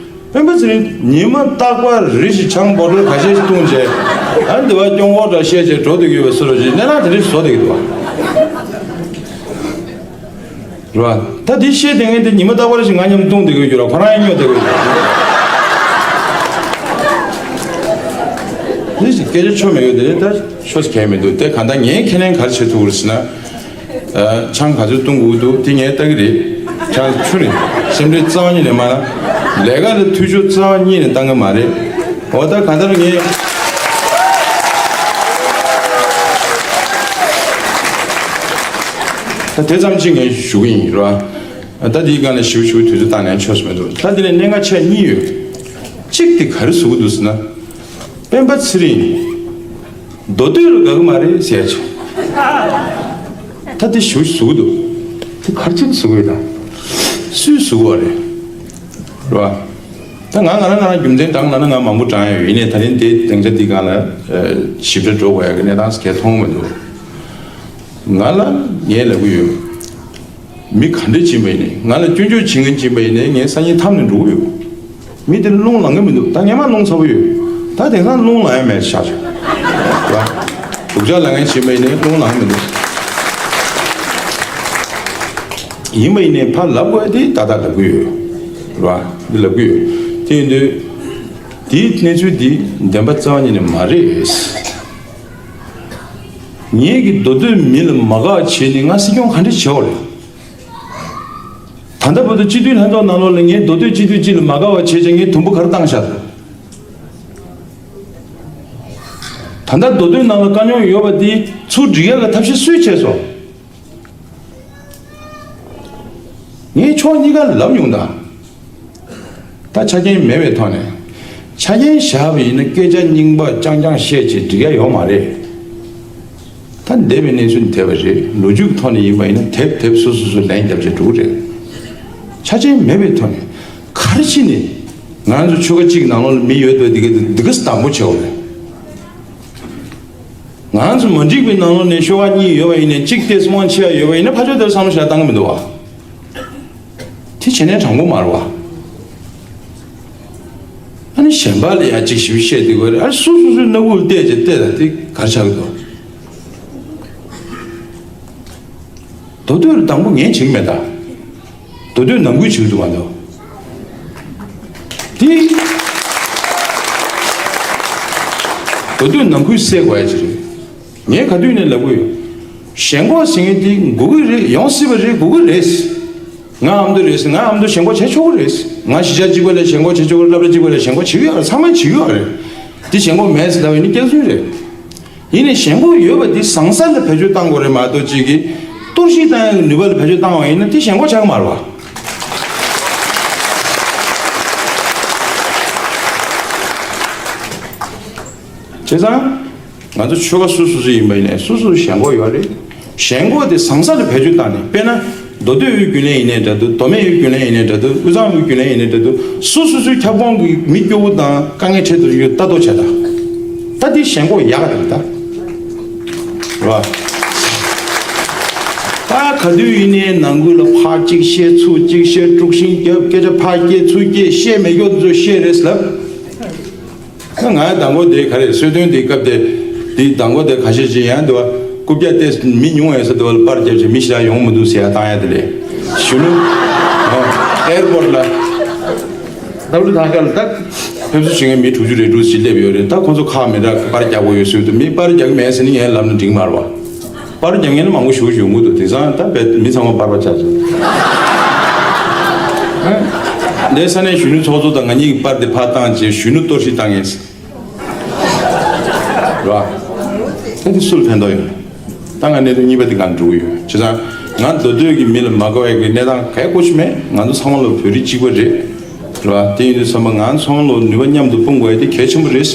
སྤེན་པ་ཚེ་རིང་ཉི་མ་རྟག་པར་རེ་ཞིག་ཆང་བོ་ཊལ་ཁ་ཤས་ཤིག་བཏུང་རྗེས་ཨ་འདི་བ་སྐྱོང་འོག་འདྲ་བཤད་བྱས་འགྲོ་སྡོད་ཀྱི་ཡོད་པའི་བཟོ་འདྲ་ཞིག་གནས་སྟངས་དེ་འདྲ་ཞིག་བཟོ་བསྡད་ཀྱི་འདུག་བ། རེད་བ། ད་འདི་བཤད་བསྡད་མཁན་དེ་ཉི་མ་རྟག་པར་རེ་ཞིག་ང་མཉམ་བཏུང་བསྡད་ཀྱི་ཡོད་ར་ཁོ་རང་ཡང་སྨྱོ་བསྡད་ཀྱི་ཡོད་ར། འདི་ཞིག་སྐད་ཆ་ཆོ་མེད་ཡོད་དེ་ད་ཆོ་ཞིག་གལ་མི་འདུག་དེ་གང་ལྟར་ངས་ཁས་ལེན་ག་རེ་བྱེད་ཐུབ་རེད་ཟེར་ན། ཨ། ཆང་ག་ཚོད་བཏུང་དགོས་འདུག་དེ་ངས་ལྟ་གི་རེད། ཆང་ཆུ་རེད། སེམས་ཁྲལ་རྩ་བ་ཉིད་ནས་མ་གནང་། ལས་ཀ་ལ་འཐུས་ཤོར་རྩ་བ་ཉིད་ནས་བཏང་གི་མ་རེད། འོ་ད་གང་ལྟར་ངས་ད་དེ་ཙམ་གཅིག་ངས་ཞུ་གི་ཡིན་རེད་བ། ད་དེའི་སྒང་ལ་ཞིབ་ཞིབ་དུས་ཚོད་བཏང་ནས་ཆོག་ས་མི་འདུག་ད་དེ་ནས་གནད་འགག་ཆེ་གཉིས་ཡོད། གཅིག་དེ་ག་རེ་བཟོ་གི་འདུག་ཟེར་ན། སྤེན་པ་ཚེ་རིང་མདོ་སྟོད་ལ་དགའ་གི་མ་རེད་ཟེར་ཡ་ཆེ། ད་དེ་ཞུ་ཞུ་གི་འདུག་དེ་ག་རེ་བྱས་ནས་བཟོ་གི་ཡོད་ད། སུས་བཟོ་གི་བ་རེད། རེད་བ། ད་ང་ང་རང་ང་རང་རྒྱུ་མཚན་དྲངས་ན་ང་མང་པོ་དྲངས་ཡ་ཡོད། ཡིན་ནའི་ད་རིང་དེ་སྡིངས་ཆ་འདི་སྒང་ལ་ཞིབ་ཕྲ་འགྲོ་དགོས་ཡ་གི་གནས་སྟངས་གལ་མཐོང་མི་འདུག་ང་ལ་ངས་ལབ་གི་ཡོད། མི་ག་འདྲ་ཕྱིན་པ་ཡིན་ནའི་ང་ལ་སྐྱོན་བརྗོད་བྱེད་མཁན་ཕྱིན་པ་ཡིན་ནའི་ངས་སང་ཉིན་འཐམས་ནས་འགྲོ་གི་ཡོད། མི་དེ་རླུང་ལངས་གི་མི་འདུག་ད་ངས་མ་རླུང་ཚ་པོ་ཡོད། ད་དེང་སང་རླུང་ལངས་ཡ་མེད་ཤག་ཤག་ར། སྡུག་ཅག་ལབ་མཁན་ཕྱིན་པ་ཡིན་ནའི་རླུང་ལངས་གི་མི་འདུག་ཡིན་པ་ཡིན་ནའི་ཕར་ལབ་དགོས་ཡ་དེ་ད་ལྟ་ལབ་གི་ཡོད། ར། འདི་ལབ་གི་ཡོད། དེ་ཡིན་དུས་དེའི་གནས་ཚུལ་འདི་བདེན་པ་རྩ་བ་ཉིད་ནས་མ་རེད། ངེད་ཀྱི་མདོ་སྟོད་མི་ལ་མ་དགའ་བྱས་ནས་ང་སྲིད་སྐྱོང་ག་འདྲ་བྱེད་འོ་རེད། ད་ལྟ་བར་དུ་སྤྱི་འཐུས་ལྷན་ཚོགས་ནང་ལོགས་ལ་ངས་མདོ་སྟོད་སྤྱི་འཐུས་གཅིག་ལ་མ་དགའ་བ་བྱས་བྱས་ངས་དུམ་བུ་ག་རེ་བཏང་བཞག་འདུག་ད་ལྟ་མདོ་སྟོད་ནང་ལ་དཀའ་རྙོག་ཡོད་པ་དེ་ཚུར་སྒྲིག་ཡག་གི་ཐབས་ཤེས་སུས་བྱས་སོང་། ངས་ཕྱོགས་གཉིས་ཀ་ལ་ལབ་མྱོང་ད། ད་ཆ་རྐྱེན་མེད་པའི་ཐོག་ནས། ཆ་རྐྱེན་བཞག་པ་ཡིན་ན་སྐད་ཆ་རྙིང་པ་རྐྱང་རྐྱང་བཤད་ཅིག་འགྲིག་ཡ་ཡོད་མ་རེད། ད་འདས་པའི་གནས་ཚུལ་འདས་པ་རེད། ལོ་རྒྱུས་ཀྱི་ཐོག་ནས་ཡིན་པ་ཡིན་ན་དེབ་དེབ་སོ་སོ་སོ་ལན་བརྒྱབ་བྱས་འགྲོ་གི་རེད། ཆ་རྐྱེན་མེད་པའི་ཐོག་ནས་ག་རེ་བྱས་ནས་ང་ཚོ་ཆོལ་ཁ་གཅིག་ནང་ལོགས་ལ་མི་ཡོད་དོ་འདི་ག་འདི་ག་སྡང་པོ་བྱེད་འོ་རེད། ང་ཚོ་མ་འགྲིག་པའི་ནང་ལོགས་ནས་ཤོག་ཁག་གཉིས་ཡོད་པ་ཡིན་ནའི་གཅིག་ཏོག་ཙམ་དབང་ཆེ་བ་ཡོད་པ་ཡིན་ན་ཕར་ཕྱོགས་དེར་བསམ་བློ་ཞིག་བཏང་གི་མི་འདུག་བ། དེ་བྱས་ནས་དྲང་པོ་མ་རེད་བ། ཨ་ནི་གཞན་པ་ལ་ཡ་གཅིག་ཞིབ་བཤད་དེ་དགོས་རེད། ཨ་སོ་སོ་སོའི་སྣ་ཁུག་ལ་བལྟས་བྱས་བལྟས་ད་དེ་ག་རེ་ཆགས་ཀྱི་འདུག་མདོ་སྟོད་ལ་དང་པོ་ངས་བྱེད་ཀྱི་མེད་ད། མདོ་སྟོད་ནང་ཁུལ་བྱེད་ཀྱི་འདུག་བ་འདུག་དེ་མདོ་སྟོད་ནང་ཁུལ་སེལ་དགོས་ཡ་ཅིག་རེད། ངས་ག་དུས་ནས་ལབ་གི་ཡོད། ཞེན་ཁོག་ཟེར་མཁན་དེ་དགོས་ཀྱི་རེད། ཡོང་སྲིད་པ་རེད། དགོས་ཀྱི་རེད། ང་ཨ་མདོ་རེད་ཟེར། ང་ཨ་མདོ་ཞེན་ཁོག་བྱེད་ཆོག་གི་རེད། ང་གཞིས་ཆགས་གཅིག་པ་ལ་ཞེན་ཁོག་བྱེད་ཆོག་གི་རེད། སློབ་གྲྭ་གཅིག་པ་ལ་ཞེན་ཁོག་བྱེད་ཀྱི་ཡོད་རེད། ཚང་མས་བྱེད་ཀྱི་ཡོད་རེད། དེ་ཞེན་ཁོག་མེད་ཟེར་ལབ་ཡིན་ན་སྐྱག་རྫུན་རེད། ཡིན་ནའི་ཞེན་ཁོག་ཡོད་པ་དེ་བཟང་ས་ལ་བེད་སྤྱོད་བཏང་དགོས་རེད་མ་གཏོགས་གཅིག་གིས་གཏོར་བཤིག་བཏང་ཡག་གི་ནུས་པ་ལ་བེད་སྤྱོད་བཏང་བ་ཡིན་ན་དེ་ཞེན་ཁོག་ཆགས་ཀྱི་མ་རེད་བ། བྱས་ཙང་། ང་ཚོ་ཆོལ་ཁ་སོ་སོ་སོ་ཡིན་པ་ཡིན་ནའི་སོ་སོ་ཞེན་ཁོག་ཡོད་རེད། ཞེན་ཁོག་དེ་བཟང་ས་ལ་བེད་སྤྱོད་བཏང་ནས། དཔེར་ན། མདོ་སྟོད་དབུས་རྒྱུན་ལས་ཡིན་ནའི་འདྲ་འདུག་མདོ་སྨད་དབུས་རྒྱུན་ལས་ཡིན་ནའི་འདྲ་འདུག་དབུས་གཙང་དབུས་རྒྱུན་ལས་ཡིན་ནའི་འདྲ་འདུག་སོ་སོ་སོའི་ཁྱབ་ཁོངས་ཀྱི་མི་སྐྱོ་བོ་དང་དཀའ་ངལ་འཕྲད་དུ་ཡོད་ལྟ་རྟོག་བྱས་དང་། ད་དེ་ཞེན་ཁོག་ཡག་ག་རེད་ད། རེད་བ། ད་ག་དུས་ཡིན་ནའི་ནང་ཁུལ་ལ་ཕར་གཅིག་བཤད་ཚུར་གཅིག་བཤད། དཀྲུག་ཤིང་རྒྱབ། སྐད་ཆ་ཕར་སྐྱེལ་ཚུར་སྐྱེལ། བཤད་མེད་སྐྱོ་ཚོ་བཤད་རེད་ལབ། ད་ང་དང་པོ་དེ་ག་རེ་གསོལ་སྟོན་དེ་སྐབས་དེ། དེ་དང་པོ་དེ་ག་ཤེད་ཅིག་ཡང་དེ་བ་རྐུབ་བཀྱག་སྟེ་མི་ཉུང་བའི་ས་དེ་བ་ལ་པར་རྒྱབ་བྱས་མི་ཞིག་ལ་ཡོང་མི་འདུག་ཟེར་ཡ་བཏང་ཡ་དེ་ལས་གཞོན་ནུ་ཨེར་པོར་ལ། ད་ལུ་ཐང་ཁ་ལ་ད་ཕེབས་བསུ་བྱེད་མཁན་མི་དྲུག་ཅུ་རེ་དྲུག་ཅིག་སླེབས་ཡོད་རེད། ད་ཁོང་ཚོ་ཁག་མི་འདྲ་པར་རྒྱག་དགོས་ཡོད་ཟེར་དུས་མི་པར་རྒྱག་གི་མེད་ཟེར་ནི་ངས་ལབ་ན་འགྲིག་མ་རེད་བ། པར་རྒྱག་མཁན་ནི་མང་པོ་ཞེ་པོ་ཅིག་ཡོང་གི་འདུག་དེང་སང་ད་བས་མི་ཚང་མ་པར་པར་ཆགས་སོང་། འདས་ས་གནས་གཞོན་ནུ་ཚོགས་གཙོ་དང་ང་གཉིས་ཀྱིས་པར་དེ་ཕར་བཏང་རྗེས་གཞོན་ནུ་གཏོར་བཤིག་བཏང་ངེས། རེད་བ། ད་དེ་སུ་ལ་ཕན་ཐོགས་ཡོད། ད་ང་གནད་དོན་གཉིས་པ་དེ་སྒང་འགྲོ་གི་ཡོད། བྱས་ཙང་ང་མདོ་སྟོད་ཀྱི་མི་ལ་མ་དགའ་བའི་གི་གནས་སྟངས་གལ་ཁོ་ཆེ་མེད། ང་ཚོ་ཚང་མ་ལ་བོད་རིགས་གཅིག་པ་རེད། རེད་བ། དེ་ཡིན་དུས་ཚང་མ་ང་ཚོ་ཚང་མ་ལ་ནུས་པ་མཉམ་དུ་སྤུངས་དགོས་ཡ་དེ་གལ་ཆེན་པོ་རེད།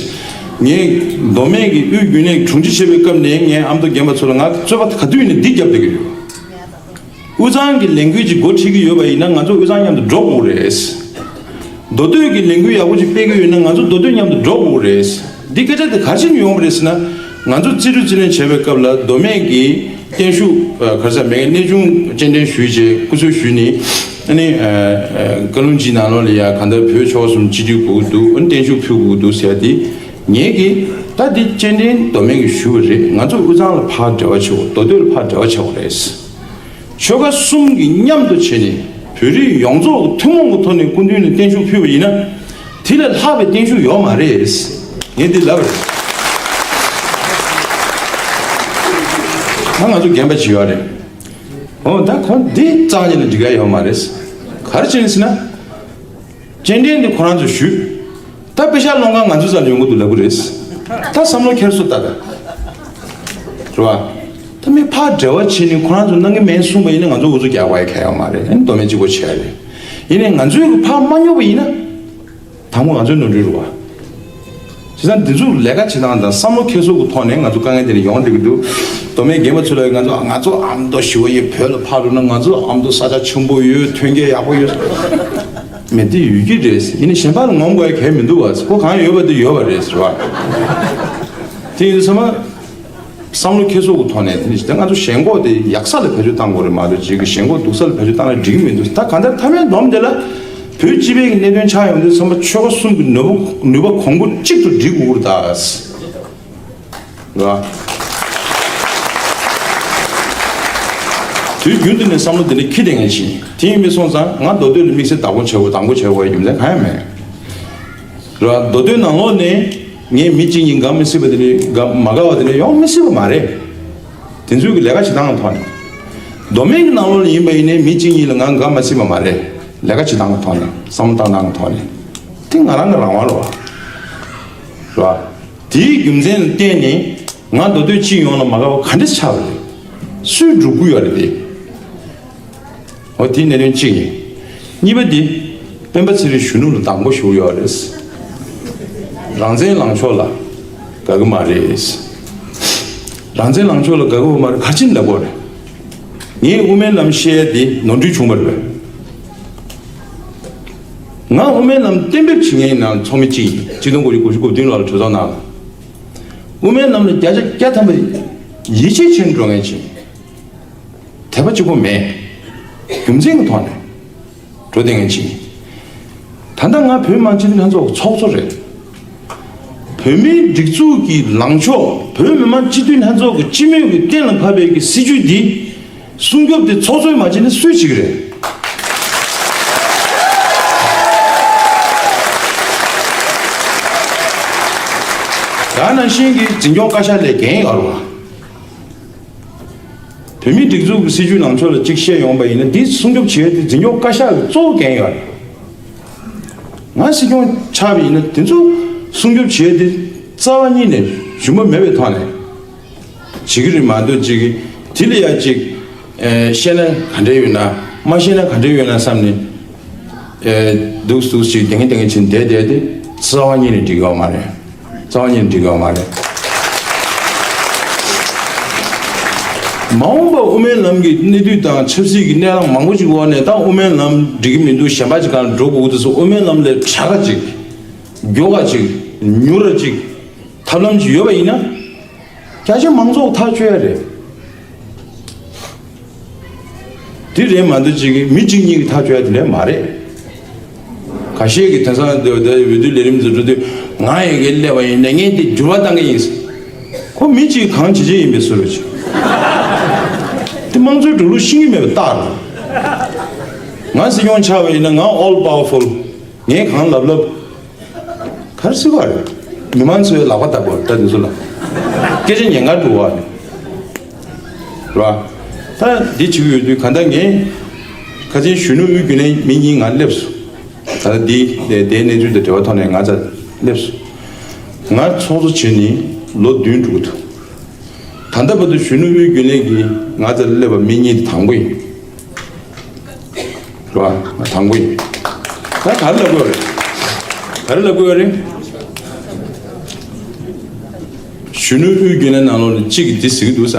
ངས་མདོ་སྨད་ཀྱི་དབུས་རྒྱུན་ལས་དྲུང་ཆེ་བྱས་པའི་སྐབས་ནས་ངས་ཨ་མདོ་རྒན་པ་ཚོ་ལ་ང་རྩོད་པ་ག་དུས་ཡིན་ནའི་འདི་རྒྱབ་བསྡད་ཀྱི་ཡོད། དབུས་གཙང་གི་ལས་འགུལ་གྱི་འགོ་ཁྲིད་ཀྱི་ཡོད་པ་ཡིན་ན་ང་ཚོ་དབུས་གཙང་མཉམ་དུ་འགྲོ་དགོས་རེད། མདོ་སྟོད་ཀྱི་ལས་འགུལ་ཡག་པོ་ཅིག་སྤེལ་གྱི་ཡོད་ན་ང་ཚོ་མདོ་སྟོད་མཉམ་དུ་འགྲོ་དགོས་རེད། འདི་སྐད་ཆ་དེ་ག་རེ་བྱས་ནས་ཡོང་བ་རེད་ཟེར་ན། ང་ཚོ་རྩིས་སྤྲོད་རྩིས་ལེན་བྱས་པའི་སྐབས་ལ་མདོ་སྨད་ཀྱི་བརྟན་བཞུགས་ག་རེ་ཟེར་མེད་གནས་ཆུང་སྤྱན་འདྲེན་ཞུས་རྗེས་སྐུ་གཟུགས་ཞུས་ནས་ཨ་ནི་བཀའ་བློན་སྦྱིས་ནང་ལོགས་ལ་ཡ་གང་ལྟར་བོད་ཆོལ་གསུམ་སྤྱི་འཐུས་དགོས་ཀྱི་འདུག་ཨ་ནི་བརྟན་བཞུགས་ཕུལ་དགོས་ཀྱི་འདུག་ཟེར་ཡ་དེ་ངེད་ཀྱིས་ད་འདི་སྤྱན་འདྲེན་མདོ་སྨད་ཀྱིས་ཞུས་པ་རེད། ང་ཚོ་དབུས་གཙང་ལ་ཕར་འབྲེལ་བ་བྱེད་དགོས། མདོ་སྟོད་ལ་ཕར་འབྲེལ་བ་བྱེད་དགོས་རེད། ཆོལ་ཁ་གསུམ་གྱིས་མཉམ་དུ་བྱས་ནས་བོད་རིགས་ཡོངས་རྫོགས་ཀྱི་ཐུན་མོང་གི་ཐོག་ནས་སྐུ་མདུན་ལ་བརྟན་བཞུགས་ཕུལ་བ་ཡིན་ན། དེ་ལས་ལྷག་པའི་བརྟན་བཞུགས་ཡོད་མ་རེད། ངས་འདི་ལབ་རེད། ད་ང་ཚོ་རྒན་པ་ཅིག་ཡོད་རེད། འོ་ད་ཁོང་འདི་རྩ་བ་ཉིད་ནས་འགྲིག་ག་ཡོད་མ་རེད། ག་རེ་བྱས་ནས་ཟེར་ན། སྤྱན་འདྲེན་དེ་ཁོ་རང་ཚོས་ཞུས། ད་པེ་ཤ་སློང་ག་ང་ཚོའི་རྩ་ལ་ཡོང་གི་འདུག་ལབ་གི་རེད། ད་བསམ་བློ་འཁྱེར་སོང་ད་ད། རེད་བ། ད་མི་ཕར་འབྲེལ་བ་བྱས་ནས་ཁོ་རང་ཚོ་གནང་གི་མེད་གསུངས་པ་ཡིན་ན་ང་ཚོ་འུ་ཚོ་རྒྱག་པ་ཡི་གལ་ཡོད་མ་རེད། ཨ་ནི་མདོ་སྨད་གཅིག་པོ་བྱས་རེད། ཡིན་ནའི་ང་ཚོའི་གི་ཕར་མ་སྙོབ་པ་ཡིན་ན། དང་པོ་ང་ཚོའི་ནོར་འཁྲུལ་རེད་བ། བྱས་ཙང་འདི་ཚོ་ལས་ཀ་བྱེད་སྟངས་དང་བསམ་བློ་འཁྱེར་སོ་གི་ཐོག་ནས་ང་ཚོ་དཀའ་ངལ་དེ་འདྲ་ཡོང་བསྡད་ཀྱི་འདུག་མདོ་སྨད་རྒན་པ་ཚོ་ལ་ང་ཚོ་ང་ཚོ་ཨ་མདོ་ཞི་བ་ཡི་བོད་ལ་ཕར་འགྲོ་ན་ང་ཚོ་ཨ་མདོ་ས་ཆ་ཆེན་པོ་ཡོད། ཐོན་སྐྱེད་ཡག་པོ་ཡོད། མེད་དེ་ཡོད་ཀྱི་རེད། ཡིན་ནའི་གཞན་པ་ལ་ངོམ་དགོས་ཡ་གལ་མི་འདུག་བ། ཁོ་གང་ཡོད་པ་དེ་ཡོད་པ་རེད་ཟེར་བ། དེ་ཡིན་དུས་ཚང་མ་བསམ་བློ་འཁྱེར་སོ་གི་ཐོག་ནས་དེ་ནི་ད་ང་ཚོ་ཞེན་ཁོག་དེ་ཡག་ས་ལ་བེད་སྤྱོད་བཏང་དགོས་རེད་མ་གཏོགས་ཅིག་གི་ཞེན་ཁོག་སྡུག་ས་ལ་བེད་སྤྱོད་བཏང་ན་འགྲིག་གི་མི་འདུག་ད་གང་ལྟར་མཐའ་མའི་སྡོམ་དེ་ལ་བོད་སྤྱི་པའི་གི་གནད་དོན་ཆགས་ཡོང་དུས་ཚང་མ་ཆོལ་ཁ་གསུམ་གྱི་ནུས་པ་ནུས་པ་གོང་བུ་གཅིག་ཏུ་སྒྲིལ་དགོས་ཀྱི་རེད་ད། རེད་བ། དུས་རྒྱུན་དུ་ནས་བསམ་བློ་འདི་འདྲ་འཁྱེར་བསྡད་མཁན་ཞིག་དེ་ཡིན་པས་སོང་ཙང་ང་མདོ་སྟོད་ལ་དམིགས་བསལ་བདག་པོ་བྱེད་དགོས་བདག་པོ་བྱེད་དགོས་པའི་རྒྱུ་མཚན་གང་ཡང་མེད། རེད་བ། མདོ་སྟོད་ནང་ལོགས་ནས་ངས་མི་གཅིག་གཉིས་དགའ་མི་སྲིད་པ་དེ་འདྲ་དགའ་མ་དགའ་བ་དེ་འདྲ་ཡོང་མི་སྲིད་པ་མ་རེད། དེ་ཚོའི་གི་ལས་ཀ་བྱེད་སྟངས་ཐོག་ནས། མདོ་སྨད་ཀྱི་ནང་ལོགས་ལ་ཡིན་པ་ཡིན་ནའི་མི་གཅིག་གཉིས་ལ་ང་དགའ་མ་སྲིད་པ་མ་རེད། ལས་ཀ་བྱེད་སྟངས་ཀྱི་ཐོག་ནས་བསམ་བློ་བཏང་སྟངས་ཀྱི་ཐོག་ནས། དེ་ང་རང་གི་རང་དབང་རེད་བ། རེད་བ། དེའི་རྒྱུ་མཚན་ལ་བརྟེན་ནས་ང་མདོ་སྟོད་སྤྱི་ཡོངས་ལ་མ་དགའ་བ་ག་འདྲ་ཆགས་པ་རེད། སུས་སྒྲུབ་ཀྱི་ཡོད་རེད་དེ། འོ་དེ་གནད་དོན་གཅིག་ཡིན། གཉིས་པ་དེ། སྤེན་པ་ཚེ་རིང་གཞོན་ནུ་ལ་སྡང་པོ་ཞུ་ཡོད་རེད། རང་བཙན་ལངས་ཕྱོགས་ལ་དགའ་གི་མ་རེད། རང་བཙན་ལངས་ཕྱོགས་ལ་དགའ་གི་མ་རེད་ག་ཅིན་ལབ་དགོས་རེད། ངས་དབུ་མའི་ལམ་བཤད་ཡ་དེ་ནོར་འཁྲུལ་བྱུང་བ་རེད། ང་དབུ་མའི་ལམ་གཏན་འབེབས་བྱེད་མཁན་ཡིན་ནའང་ཚོགས་མི་གཅིག་ཡིན། གཅིག་སྟོང་དགུ་བརྒྱ་དགུ་བཅུ་གོ་བདུན་ལོ་ལ་གྲོས་ཚོགས་ནང་ལ། དབུ་མའི་ལམ་ལ་བརྒྱ་ཆ་བརྒྱ་ཐམ་པ་ཡིད་ཆེས་བྱེད་འགྲོ་མཁན་ཅིག་དད་པ་གཅིག་པོ་མེད། རྒྱུ་མཚན་གྱི་ཐོག་ནས་འགྲོ་བསྡད་མཁན་ཅིག་ད་ལྟ་ང་བོད་མི་མང་སྤྱི་འཐུས་ལྷན་ཚོགས་ཀྱི་ཚོགས་གཙོ་རེད། བོད་མིའི་སྒྲིག་འཛུགས་ཀྱི་ལངས་ཕྱོགས་བོད་མི་མང་སྤྱི་འཐུས་ལྷན་ཚོགས་ཀྱི་སྤྱི་མོས་ཀྱིས་གཏན་ལ་ཕབ་པའི་གི་སྲིད་ཇུས་འདི་སྲུང་སྐྱོབ་དེ་ཚོགས་གཙོས་མ་བྱས་ན་སུས་བྱེད་ཀྱི་རེད། ད་ནང་བཞིན་གྱི་འཛིན་སྐྱོང་བཀའ་ཤག་ལས་འགན་ཡོད་རེད་བ། བོད་མིའི་སྒྲིག་འཛུགས་ཀྱི་སྲིད་ཇུས་ལངས་ཕྱོགས་ལ་གཅིག་བཤད་ཡོང་པ་ཡིན་ན་འདི་སྲུང་སྐྱོབ་བྱེད་ཡ་དེ་འཛིན་སྐྱོང་བཀའ་ཤག་གི་གཙོ་བོ་འགན་ཡོད་རེད། ང་སྲིད་སྐྱོང་ཆགས་པ་ཡིན་ན་དེ་ཚོ་སྲུང་སྐྱོབ་བྱེད་ཡ་དེ་རྩ་བ་ཉིད་ནས་ཞུམ་པ་མེད་པའི་ཐོག་ནས་བྱེད་ཀྱི་རེད་མ་གཏོགས་ཅིག་དེ་ལ་ཡ་ཅིག་བཤད་ན་ག་འདྲ་ཡོད་ན་མ་བཤད་ན་ག་འདྲ་ཡོད་ན་བསམ་ནས་འདུག་འདུག་ཅིག་དེ་ངན་དེ་ངན་ཕྱིན་བསྡད་བསྡད་དེ་རྩ་བ་ཉིད་ནས་འགྲིག་ཡོད་མ་རེད། རྩ་བ་ཉིད་ནས་འགྲིག་ཡོད་མ་རེད། མ་འོངས་པ་དབུ་མའི་ལམ་གྱི་གནས་དུས་དང་ཆབ་སྲིད་ཀྱི་གནས་སྟངས་མང་པོ་ཅིག་འོག་ནས་ད་དབུ་མའི་ལམ་འགྲིག་གི་མི་འདུག་གཞན་པ་ཅིག་གང་ལ་འགྲོ་དགོས་ཀྱི་འདུག་ཟེར་དབུ་མའི་ལམ་ལས་དྲག་ག་ཅིག་མགྱོགས་ག་ཅིག་མྱུར་ར་ཅིག་ཐབས་ལམ་ཅིག་ཡོད་པ་ཡིན་ན་རྒྱ་ཆེ་མང་ཚོགས་ཐག་གཅོད་ཡ་རེད། དེ་རེད་མ་གཏོགས་ཅིག་གི་མི་གཅིག་གཉིས་ཀྱིས་ཐག་གཅོད་ཡ་དེ་འདྲ་མ་རེད། ཁ་ཤས་ཀྱིས་དེང་སང་འདི་འདི་འོས་བསྡུ་ལས་རིམ་དུ་འགྲོ་དུས་ང་ཡི་གེ་སླེབས་པ་ཡིན་ན་ངས་འདི་འགྱུར་བ་གཏང་གི་ཡིན། ཁོ་མི་གཅིག་གང་བྱེད་བྱེད་ཡིན་པའི་བཟོ་འདྲ་ཅིག་དེ་དམངས་གཙོའི་འགྲོ་ལུགས་ཤེས་ཀྱི་མེད་པ་རྟགས་རེད། ང་སྲིད་སྐྱོང་ཆགས་པ་ཡིན་ན་ང་all powerful། ངས་གང་ལབ་ལབ། ག་རེ་ཟེར་བ་རེད། མི་མང་ཚོའི་ལག་པ་བརྡབ་དགོས་ད་འདི་ཚོ་ལ། སྐད་ཆ་ཉན་གར་འགྲོ་བ་རེད། རེད་བ། ད་འདི་བྱེད་ཀྱི་ཡོད་དུས་གང་ལྟར་ངས་ཁ་སང་གཞོན་ནུ་དབུས་རྒྱུན་ལས་མི་གཉིས་ང་སླེབས་སོང་། ད་ལྟ་འདི་དེའི་གནས་ཚུལ་དང་འབྲེལ་བ་ཐོག་ནས་ང་ཚ་སླེབས་སོང་། ང་ཚོགས་གཙོ་བྱས་ནས་ལོ་བདུན་འགྲོ་གི་འདུག་ད་ལྟ་བར་དུ་གཞོན་ནུ་དབུས་རྒྱུན་ལས་ཀྱིས་ང་ཚ་སླེབས་པ་མི་གཉིས་དེ་དང་པོ་ཡིན། རེད་བ། དང་པོ་ཡིན། ད་ག་རེ་ལབ་དགོས་རེད། ག་རེ་ལབ་དགོས་རེད། གཞོན་ནུ་དབུས་རྒྱུན་ལས་ནང་ལོགས་ལ་གཅིག་གིས་འདི་ཟེར་གྱི་འདུག་ས།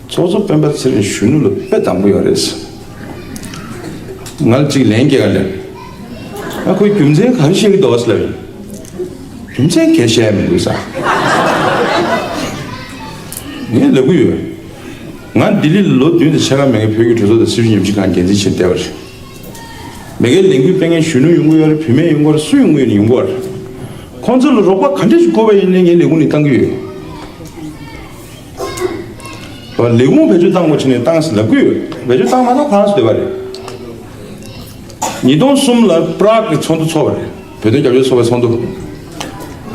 ཚོགས་གཙོ་སྤེན་པ་ཚེ་རིང་གཞོན་ནུ་ལ་དཔེ་དང་པོ་ཡོད་རེད་ཟེར། ང་ལ་གཅིག་ལན་སྐྱེལ་ག་ལབ། ཨ་ཁོས་རྒྱུ་མཚན་ག་རེ་བཤད་ཀྱི་འདུག་ཟེར་ལབ་ཡིན། རྒྱུ་མཚན་ག་རེ་བཤད་མི་འདུག་ས། ངས་ལབ་གི་ཡོད། ང་ལྡི་ལི་ལ་ལོ་བདུན་དང་ཕྱེད་ཀ་མ་གཏོགས་བོད་ཀྱི་གྲོས་ཚོགས་དང་སྲིད་བྱུས་ཉམས་ཞིབ་ཁང་འགན་འཛིན་བྱས་བསྡད་པ་རེད། མ་གཏོགས་ལས་འགུལ་སྤེལ་མཁན་གཞོན་ནུ་ཡོང་གི་ཡོད་རེད། བུད་མེད་ཡོང་གི་ཡོད་རེད། སུ་ཡོང་གི་ཡོད་ན་ཡོང་གི་ཡོད་རེད། ཁོང་ཚོ་ལ་རོགས་པ་ག་འདྲ་ཞིག་དགོས་པ་ཡིན་ནའི་ངས་ལས་ཁུངས་ནས་བཏང་གི་ཡོད། ལས་ཁུངས་བེད་སྤྱོད་བཏང་དགོས་བྱས་ནས་བཏང་ཟེར་ལབ་གི་ཡོད། བེད་སྤྱོད་བཏང་མ་ཐག་ཁོ་རང་ཚོ་སྡོད་པ་རེད། ཉིས་སྟོང་གསུམ་ལ་པྲག་གི་ཚོགས་འདུ་ཚོགས་པ་རེད། བོད་དོན་རྒྱབ་སྐྱོར་ཚོགས་པའི་ཚོགས་འདུ།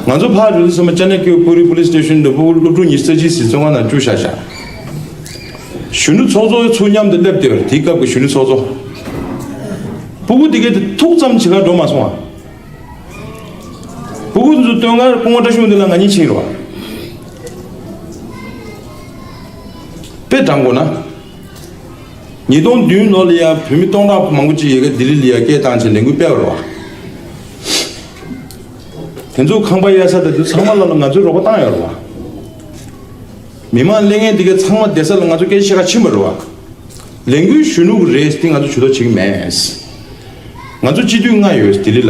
ང་ཚོ་ཕར་འགྲོ་དུས་ཙམ་པ་ཅ་ན་ཀི་པུ་རི་པུ་ལིས་སི་ཊེ་ཤན་དུ་ཕྲུ་གུ་སློབ་ཕྲུག་ཉི་ཤུ་རྩ་གཅིག་ཟིན་བཙོན་ཁང་ནང་བཅུག་བཞག་བཞག་གཞོན་ནུ་ཚོགས་གཙོ་ཚོ་མཉམ་དུ་སླེབས་བསྡད་པ་རེད། དེའི་སྐབས་ཀྱི་གཞོན་ནུ་ཚོགས་གཙོ། ཕྲུ་གུ་དེ་གས་དེ་ཐུག་ཙམ་བྱེད་གར་འགྲོ་མ་སོང་ཨ། ཕྲུ་གུ་ཚོ་སྟོན་ཁར་སྐུ་ངོ་བཀྲ་ཤིས་དབང་འདུས་ལགས་ང་གཉིས་ཕྱིན་རོགས། དཔེ་དྲང་དགོས་ན། ཉིས་སྟོང་བདུན་ལོ་ལ་ཡ་བོད་མི་སྟོང་ཕྲག་མང་པོ་ཅིག་ཡ་གི་ལྡི་ལི་ལ་ཡ་སྐད་བཏང་བྱས་ལས་འགུལ་སྤེལ་བ་རེད་བ། དེ་ཚོ་ཁང་པ་གཡར་ས་དང་དེ་ཚོ་ཚང་མ་ལ་ལ་ང་ཚོས་རོགས་པ་བཏང་ཡོད་རེད་བ། མི་མང་གླེང་མཁན་དེ་ག་ཚང་མ་བསྡད་ས་ལ་ང་ཚོ་སྐད་ཆ་བཤད་ག་ཕྱིན་པ་རེད་བ། ལས་འགུལ་གཞོན་ནུ་གི་རེད་དེ་ང་ཚོ་ཇུས་གཏོགས་བྱེད་ཀྱི་མེད། ང་ཚོ་སྤྱི་འཐུས་ལྔ་ཡོད་ལྡི་ལི་ལ།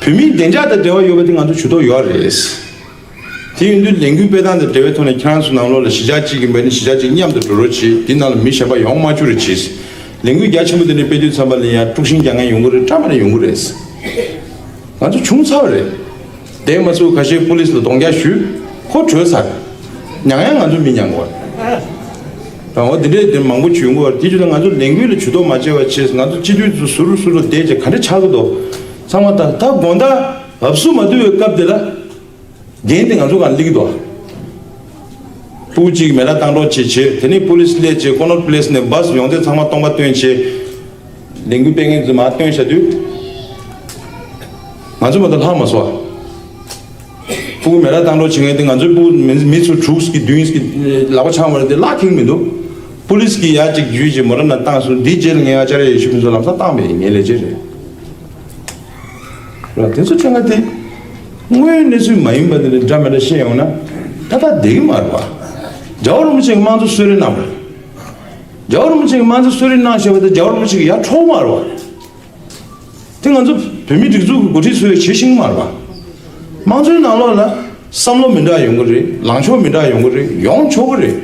བོད་མིའི་བདེ་འཇགས་དང་འབྲེལ་བ་ཡོད་པ་དེ་ང་ཚོ་ཇུས་གཏོགས་ཡོད་རེད། དེ་ཡིན་དུས་ལས་འགུལ་སྤེལ་སྟངས་དང་འབྲེལ་བའི་ཐོག་ནས་ཁྱེད་རང་ཚོ་ནང་ལོགས་ལ་གཞིས་ཆགས་གཅིག་ཡིན་པ་ནི་གཞིས་ཆགས་གཅིག་མཉམ་དུ་འགྲོ་རོགས་བྱེད། འདི་ནང་ལ་མི་གཞན་པ་ཡོང་མ་བཅུག་རོགས་བྱེད། ལས་འགུལ་རྒྱ་ཆེན་པོ་དེ་འདྲ་སྤེལ་དུས་ཙམ་པ་ལ་ཡང་དཀྲུག་ཤིང་རྒྱག་མཁན་ཡོང་གི་རེད། འདྲ་མ་འདྲ་ཡོང་གི་རེད། ང་ཚོ་བྱུང་ཚར་བ་རེད། དེ་མ་ཚུགས་ཁ་ཤས་པུ་ལིས་ལ་གདོང་རྒྱག་ཞུས། ཁོ་བྲོས་ཚར། མྱངས་ཡང་ང་ཚོ་མི་མྱངས་གོ། རང་འོ་དེ་འདྲས་དེ་མང་པོ་བྱུང་གོ། དེ་བྱུང་ན་ང་ཚོ་ལས་འགུལ་ལ་ཇུས་གཏོགས་མ་བྱས་པ་བྱས། ང་ཚོ་སྤྱི་འཐུས་ཚོ་ཟུར་ཟུར་ལ་བསྡད་བྱས་ག་འདྲ་ཆགས་ཀྱི་འདུག་ཚང་མ་ད་ད་དགོང་དག་ཨབ་སུ་མ་བཏུལ་བའི་སྐབས་དེ་ལ། འགན་དེ་ང་ཚོ་གང་སླེབས་ཀྱི་འདུག་ཕྲུ་གུ་གཅིག་མེ་ལ་བཏང་གྲབས་བྱེད་བྱེད། དེ་ནས་པུ་ལིས་སླེབས་བྱས་ཀོ་ནོར་པི་ལེ་སི་ནས་བྷ་སི་ཡོང་དེ་ཚང་མ་སྟོང་པ་བཏོན་བྱས། ལས་འགུལ་སྤེལ་མཁན་ཚོ་མར་བཏོན་བཞག་དུས། ང་ཚོ་མ་གཏོགས་ལྷག་མ་སོང་། ཕྲུ་གུ་མེ་ལ་བཏང་གྲབས་བྱེད་མཁན་དེ་ང་ཚོའི་ཕྲུ་གུ་མི་མི་ཚོ་དྲུག་གི་བདུན་གི་ལག་པ་འཆང་བ་རེད་དེ་ལག་ཁེངས་མི་འདུག་པུ་ལིས་ཀྱིས་ཡར་གཅིག་བརྒྱུད་བྱས་མོ་ཊ་ནང་བཏང་སོང་། འདིའི་རྗེས་ལ་ངས་ཨ་ཅར་ཡེ་ཤེས་ཕུན་ཚོགས་ལམ་སང་བཏང་མེད། ངའི་ལས་བྱེད་རེད། ར་དེ་ཚོ་ཕྲན་ང་དེ། དངོས་ཡོད་གནས་ཚུལ་མ་ཡིན་པ་དེ་འདྲ་འདྲ་མི་འདྲ་བཤད་ཡོང་ན་ད་ལྟ་བསྡད་ཀྱི་མ་རེད་བ། རྒྱལ་བ་རིན་པོ་ཆེ་གིས་དམངས་གཙོ་གསོལ་རས་གནང་བ་རེད། རྒྱལ་བ་རིན་པོ་ཆེ་གིས་དམངས་གཙོ་གསོལ་རས་གནང་བཞག་པ་དེ་རྒྱལ་བ་རིན་པོ་ཆེ་གིས་ཡར་འཕྲོག་མ་རེད་བ། དེ་ང་ཚོ་བོད་མིའི་སྒྲིག་འཛུགས་ཀྱི་འགོ་ཁྲིད་ཚོས་བྱེད་ཤེས་ཀྱི་མ་རེད་བ། དམངས་གཙོའི་ནང་ལོགས་ལ་བསམ་བློ་མི་འདྲ་ཡོང་གི་རེད། ལངས་ཕྱོགས་མི་འདྲ་ཡོང་གི་རེད། ཡོང་ཆོག་གི་རེད།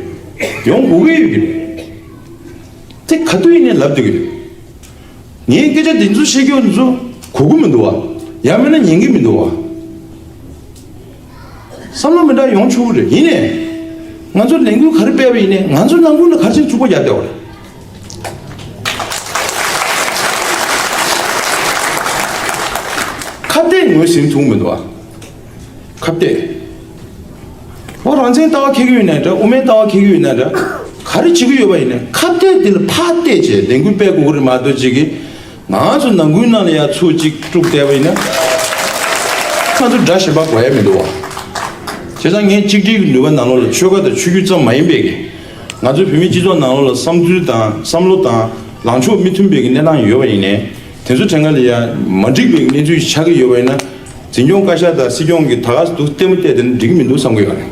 ཡོང་དགོས་ཀྱི་ཡོད་ཀྱི་རེད། དེ་ག་དུས་ཡིན་ནའི་ལབ་བསྡད་ཀྱི་རེད། ངས་སྐད་ཆ་འདི་ཚོ་བཤད་རྒྱུ་འདི་ཚོ་གོ་གི་མི་འདུག་བ། ཡང་མིན་ན་ཉན་གི་མི་འདུག་བ། བསམ་བློ་མི་འདྲ་ཡོང་ཆོག་གི་རེད། ཡིན་ནའི། ང་ཚོ་ལས་འགུལ་ག་རེ་སྤེལ་བ་ཡིན་ནའི་ང་ཚོ་ནང་ཁུལ་ལ་ག་རེ་བྱས་ནས་རྩུབ་པོ་རྒྱག་བསྡད་པ་རེད། ཁ་གཏད་ངོས་ཟིན་ཐུབ་མི་འདུག་བ། ཁ་གཏད། འོ་རང་བཙན་ལྟ་བ་འཁྱེར་གྱི་ཡོད་ན་འདྲ། དབུ་མའི་ལྟ་བ་འཁྱེར་གྱི་ཡོད་ན་འདྲ། ག་རེ་བྱེད་ཀྱི་ཡོད་པ་ཡིན་ནའི་ཁ་གཏད་དེ་ལ་ཕར་གཏད་བྱས་ལས་འགུལ་སྤེལ་དགོས་ཀྱི་རེད་མ་གཏོགས་ཅིག་གིས་ང་ཚོ་ནང་ཁུལ་ནང་ལ་ཡ་ཚུར་ཅིག་དཀྲུགས་བསྡད་པ་ཡིན་ན་ང་ཚོ་དགྲ་གཞན་པ་དགོས་ཡ་མི་འདུག་བ། བྱས་ཙང་ངས་གཅིག་སྒྲིལ་གྱི་ནུས་པ་ནང་ལོགས་ལ་ཆོལ་ཁ་དང་ཆོས་བརྒྱུད་ཙམ་མ་ཡིན་པའི་གི་ང་ཚོའི་བོད་མིའི་སྤྱི་ཚོགས་ནང་ལོགས་ལ་བསམ་ཚུལ་དང་བསམ་བློ་དང་ལངས་ཕྱོགས་མི་མཐུན་པའི་གི་གནས་སྟངས་ཡོད་པ་ཡིན་ནའི་དེ་ཚོ་ཕྲན་ང་ལ་ཡ་མ་འགྲིག་པའི་གནས་ཚུལ་ཞིག་ཆགས་ཀྱི་ཡོད་པ་ཡིན་ན། འཛིན་སྐྱོང་བཀའ་ཤག་དང་སྲིད་སྐྱོང་གིས་ད་ག་སེ་འདུག་ལྟད་མོ་བལྟས་བསྡད་ན་འགྲིག་གི་མི་འདུག་བསམ་གྱི་ཡོད་རེད།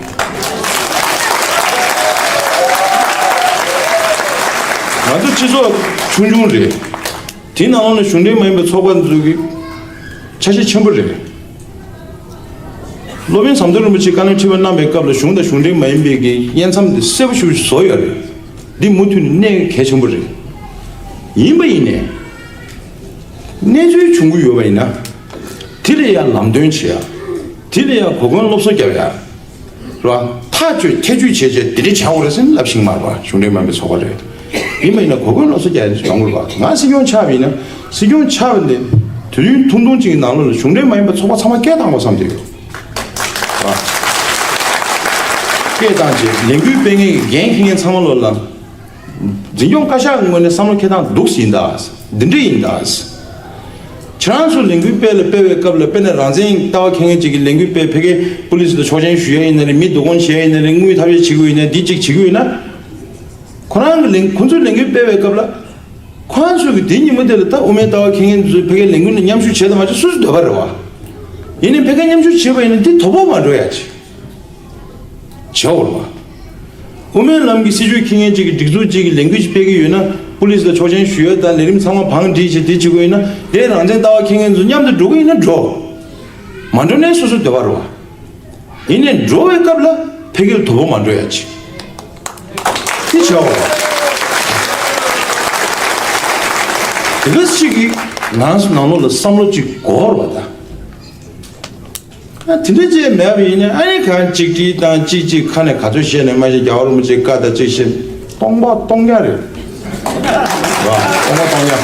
ང་ཚོ་སྤྱི་ཚོགས་ཆུང་ཆུང་རེད། དེའི་ནང་ལོགས་ནས་གཞུང་འབྲེལ་མ་ཡིན་པའི་ཚོགས་པ་འཛུགས་ཀྱི་ཆ་ཤས་ཆེན་པོ་རེད། སློབ་དཔོན་ཟམ་གདོང་རིན་པོ་ཆེས་བཀའ་སློབ་ཁྲིད་པ་གནང་པའི་སྐབས་ལ་གཞུང་དང་གཞུང་འབྲེལ་མ་ཡིན་པའི་གི་དབྱེ་མཚམས་དེ་གསལ་པོ་ཞེ་པོ་ཞིག་བཟོ་ཡོད་རེད། འདི་མུ་མཐུད་ནས་གནད་གལ་ཆེན་པོ་རེད། ཡིན་པ་ཡིན་ནས། གནས་ཚུལ་བྱུང་གི་ཡོད་པ་ཡིན་ན། དེ་ལ་ཡང་ལམ་སྟོན་བྱེད་ཡ། དེ་ལ་ཡང་གོ་སྐོན་སློབ་གསོ་རྒྱབ་ཡ། རེད་བ། ཐག་གཅོད་ཐེ་བྱུས་བྱས་བྱས་འདི་འདྲ་བྱ་དགོས་རེད་ཟེར་ནས་ལབ་ཤེས་མ་རེད་བ། གཞུང་འབྲེལ་མ་ཡིན་པའི་ཚོགས་པ་རེད། ཡིན་པ་ཡིན་ན་གོ་སྐོན་སློབ་གསོ་རྒྱག་ཡ་ཡོང་དགོས་རེད་བ། ང་སྲིད་སྐྱོང་ཆགས་པ་ཡིན་ན། སྲིད་སྐྱོང་ཆགས་པ་ལས་དུས་ཡུན་ཐུང་ཐུང་ཅིག་གི་ནང་ལོགས་ལ་གཞུང་འབྲེལ་མ་ཡིན་པའི་ཚོགས་པ་ཚང་མ་སྐད་བཏང་དགོས་བསམ་གྱི་ཡོད། བ། སྐད་བཏང་རྗེས་ལས་འགུལ་སྤེལ་མཁན་གྱི་འགན་འཁྱེར་མཁན་ཚང་མ་ལོགས་ལ། འཛིན་སྐྱོང་བཀའ་ཤག་གི་ངོས་ནས་བསམ་བློ་འཁྱེར་སྟངས་འདུག་སེ་ཡིན་ད། འདི་འདྲ་ཡིན་ད། ཁྱེད་རང་ཚོ་ལས་འགུལ་སྤེལ་ལ་སྤེལ་བའི་སྐབས་ལ་དཔེར་ན་རང་བཙན་ལྟ་བ་འཁྱེར་མཁན་ཅིག་གིས་ལས་འགུལ་སྤེལ་ཕ་གིར་པུ་ལི་སི་ལ་ཆོག་མཆན་ཞུ་ཡ་ཡིན་ན་རེད། མི་བསྡུ་སྐོང་བྱེད་ཡ་ཡིན་ན་རེད། དངུལ་ཐབས་ཤེས་བྱེད་དགོས་ཡིན་ན་འདི་གཅིག་བྱེད་དགོས་ཡིན་ན། ཁོ་རང་གི་ལས་ཁོ་ཚོས་ལས་འགུལ་སྤེལ་བའི་སྐབས་ལ། ཁོ་རང་ཚོས་ཀྱི་དེ་ཉིན་མོ་དེ་ལ་ད་དབུ་མའི་ལྟ་བ་འཁྱེར་མཁན་ཚོས་ཕ་གིར་ལས་འགུལ་ནང་མཉམ་ཞུགས་བྱེད་དང་མ་བྱེད་སོ་སོའི་འདོད་པ་རེད་བ། ཡིན་ནའི་ཕ་གིར་མཉམ་ཞུགས་བྱེད་པ་ཡིན་ན་འདི་དོ་ཕོག་མ་འགྲོ་ཡ་ཅིག་བྱེད་འོར་བ། དབུ་མའི་ལམ་གྱི་སྲིད་བྱུས་འཁྱེར་མཁན་ཅིག་གིས་སྒྲིག་འཛུགས་ཅིག་གི་ལས་འགུལ་ཅིག་སྤེལ་གྱི་ཡོད་ན། པུ་ལི་སི་ལ་ཆོག་མཆན་ཞུ་ཡ་དང་ལས་རིམ་ཚང་མ་བང་སྒྲིག་བྱས་དེ་བྱེད་དགོས་ཡིན་ན། དེ་རང་བཙན་ལྟ་བ་འཁྱེར་མཁན་ཚོ་མཉམ་དུ་འགྲོ་གི་ཡིན་ན་འགྲོ། མ་འགྲོ་ནའི་སོ་སོའི་འདོད་པ་རེད་བ། ཡིན་ནའི་འགྲོ་བའི་སྐབས་ལ་ཕ་གིར་དོ་ཕོག་མ་འགྲོ་ཡ་ཅིག་དེ་བྱ་བ། དེ་ག་ཅིག་གིས་ང་ཚོ་ནང་ལོགས་ལ་བསམ་བློ་ཅིག་འགོར་བ་དང་། ཨ། དེ་འདྲ་ཅིག་མེད་པ་ཡིན་ན་ཨ་ནི་གང་གཅིག་སྒྲིལ་དང་གཅིག་གཅིག་ཁ་ནས་ག་ཚོད་བཤད་ནས་མ་བཤད། རྒྱལ་བ་རིན་པོ་ཆེའི་བཀའ་དང་གཅིག་བཤད། སྟོང་པ་སྟོང་རྐྱང་རེད། ར། སྟོང་པ་སྟོང་རྐྱང་།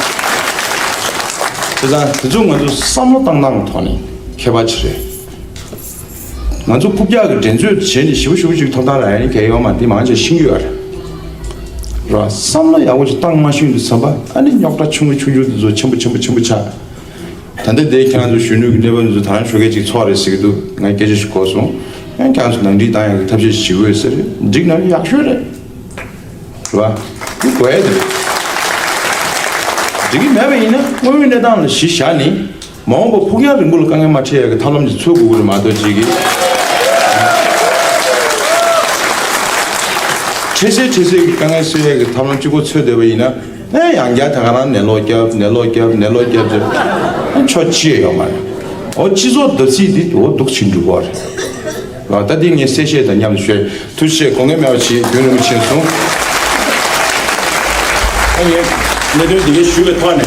དེ་ཙང་དེ་ཚོ་ང་ཚོ་བསམ་བློ་བཏང་སྟངས་ཐོག་ནས་ཁྱད་པར་ཅིག་རེད། ང་ཚོ་རྐུབ་བཀྱག་གི་འགྲན་རྩོད་བྱས་ནས་ཞེ་པོ་ཞེ་པོ་ཅིག་ཐོབ་ཐང་རག་ཡ་ནི་གལ་ཡོད་མ་རེད། དེ་མང་ཆེ་ཤེས་ཀྱི་ཡོད་རེད། ར། བསམ་བློ་ཡག་པོ་ཅིག་བཏང་མ་ཤེས་དུས་ཙམ་པ་ཨ་ནི་རྙོག་དྲ་ཆུང་ངུ་ཆུང་ཆུང་དེ་ཚོ་ཆེན་པོ་ཆེན་པོ་ཆེན་པོ་ཆགས། ད་ལྟ་དེ་ཁྱེད་རང་ཚོ་གཞོན་ནུ་གི་གནས་བབ་འདི་ཚོ་ད་རང་ཞོགས་ཀས་ཅིག་ཚོགས་རེད་ཟེར་གྱི་འདུག་ང་སྐད་ཆ་ཞིག་གོ་སོང་། ཡང་ཁྱེད་རང་ཚོ་ནང་འགྲིག་བཏང་ཡག་གི་ཐབས་ཤེས་ཞིག་བྱེད་དགོས་ཟེར། འགྲིག་ན་ཡག་ཤོས་རེད། རེད་བ། འདི་དགོས་ཡ་དེ་རེད། འགྲིག་གི་མེད་པ་ཡིན་ན་དངོས་ཡོད་གནས་སྟངས་ལ་གཞི་བཞག་ནས། མ་འོངས་པ་ཕུགས་རྒྱང་རིང་པོ་ལ་དཀའ་ངལ་མ་འཕྲད་ཡག་གི་ཐབས་ལམ་ཅིག་འཚོལ་དགོས་ཀྱི་རེད་མ་གཏོགས་ཅིག་གིས། འཕྲལ་སེལ་འཕྲལ་སེལ་གྱི་དཀའ་ངལ་སེལ་ཡག་གི་ཐབས་ལམ་གཅིག་པོ་འཚོལ་སྡོད་པ་ཡིན་ན། ཨེ། ཡང་བསྐྱར་ད་ག་རང་ནད་ལོག་བརྒྱབ། ནད་ལོག་བརྒྱབ། ནད་ལོག་བརྒྱབ་ཟེར། ཨེ། ཕྱོགས་གཅིག་ཡོད་མ་རེད། འོ་སྤྱི་ཚོགས་བརྡབ་གསིག་འདི་འོ་སྡུག་ཕྱིན་འགྲོ་གི་རེད། ཨ། ད་འདི་ངས་གསལ་བཤད་དང་མཉམ་དུ་ཞུ། ཐུགས་རྗེ་ཆེ། དགོངས་འགལ་མེད་པ་བྱེད། རྒྱུན་རིང་པོ་ཕྱིན་སོང་། ཨ་ནི་གནད་དོན་འདི་གའི་ཞུ་བའི་ཐོག་ནས།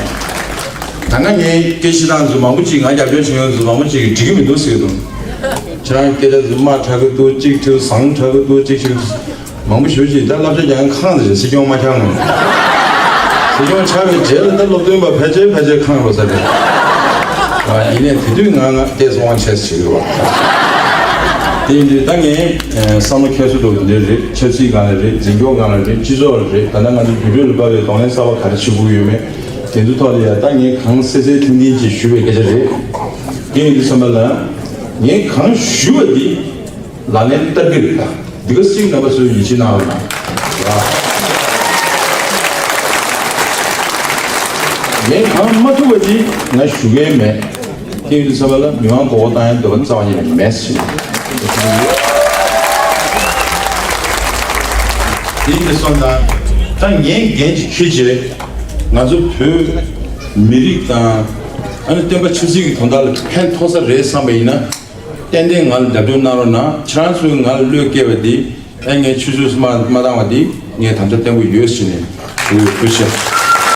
ད་སྔ་ངའི་སྐད་ཆ་དང་ཚོ་མང་པོ་ཅིག་ང་རྒྱབ་སྐྱོར་བྱེད་མཁན་ཚོ་མང་པོ་ཅིག་གིས་འགྲིག་གི་མི་འདུག་ཟེར་གྱི་འདུག་ཁྱེད་རང་སྐད་ཆ་ཚོ་དམའ་དྲགས་ཀྱི་འདུག་གཅིག་བྲིས་བཟང་དྲགས་ཀྱི་འདུག་གཅིག་བྲིས། མང་པོ་ཞེ་པོ་ཅིག་ད་བསླབ་བྱ་རྒྱག་མཁན་ཁེངས་ཟེར། སྲིད་སྐྱོང་མ་ཆགས་སྔོན། སྲིད་སྐྱོང་ཆགས་པའི་རྗེས་ལ་ད་སློབ་སྟོན་པ་ཕལ་ཆེར་ཕལ་ཆེར་ཁེངས་རོགས་ཟེར་རེད། ཨ། ཡིན་ནའི་དེ་དུས་ང་ང་ཏོག་ཙམ་དབང་ཆེ་ཟེར་གྱི་རེད་བ། དེ་ཡིན་དུས་ད་ངས་བསམ་བློ་ཁྱེར་སོ་འདྲ་བོ་འདི་རེད། ཆབ་སྲིད་སྒང་ལ་རེད། འཛིན་སྐྱོང་སྒང་ལ་རེད། སྤྱི་ཚོགས་ལ་རེད། ད་ལྟ་ང་ཚོ་འགྱུར་འགྲོས་ལ་དཔག་པའི་གདོང་ལེན་གསར་པ་ག་རེ་བྱེད་དགོས་ཀྱི་ཡོད་མེད་དེ་ཚོ་ཐོག་ལ་ཡ་ད་ངས་གང་གསལ་གསལ་ཐིང་ཐིང་ཅིག་ཞུ་བའི་སྐད་ཆ་རེད། དེ་ཡིན་དུས་ཙམ་པ་ལ་ངས་གང་ཞུ་བ་འདི། ལག་ལེན་བསྟར་གྱི་རེད་ད། འདི་ག་སྲིད་རྣམ་པ་ཚོས་ཡིད་ཆེས་གནང་རོགས་གནང་། ངས་གང་མ་ཐུབ་པ་དེ་ང་ཞུ་གི་མེད། དེ་ཡིན་དུས་ཙམ་པ་ལ་མི་མང་མགོ་སྐོར་བཏང་ཡ་འདོད་པ་རྩ་བ་ཉིད་ནས་མེད་ཟེར། དེ་ཡིན་དུས་སོང་ཙང་ད་ངས་འགན་ཅིག་འཁྱེར་བྱས་ང་ཚོ་བོད་མི་རིགས་དང་ཨ་ནི་སྟོན་པ་ཆབ་སྲིད་ཀྱི་དོན་དག་ལ་ཕན་ཐོགས་ས་རེད་བསམ་པ་ཡིན་ན། ཏན་ཏན་ང་ལ་རྒྱབ་སྐྱོར་གནང་རོགས་གནང་། ཁྱེད་རང་ཚོས་ང་ལ་བློས་བཀལ་བ་འདི་ཨེ་ངས་ཆུད་ཟོས་སུ་མ་མ་བཏང་བ་འདི་ངས་དམ་བཅའ་བརྟན་པོ་ཡོད་ཟེར་ནས་ཞུ་ཡོད། ཐུགས་རྗེ་ཆེ།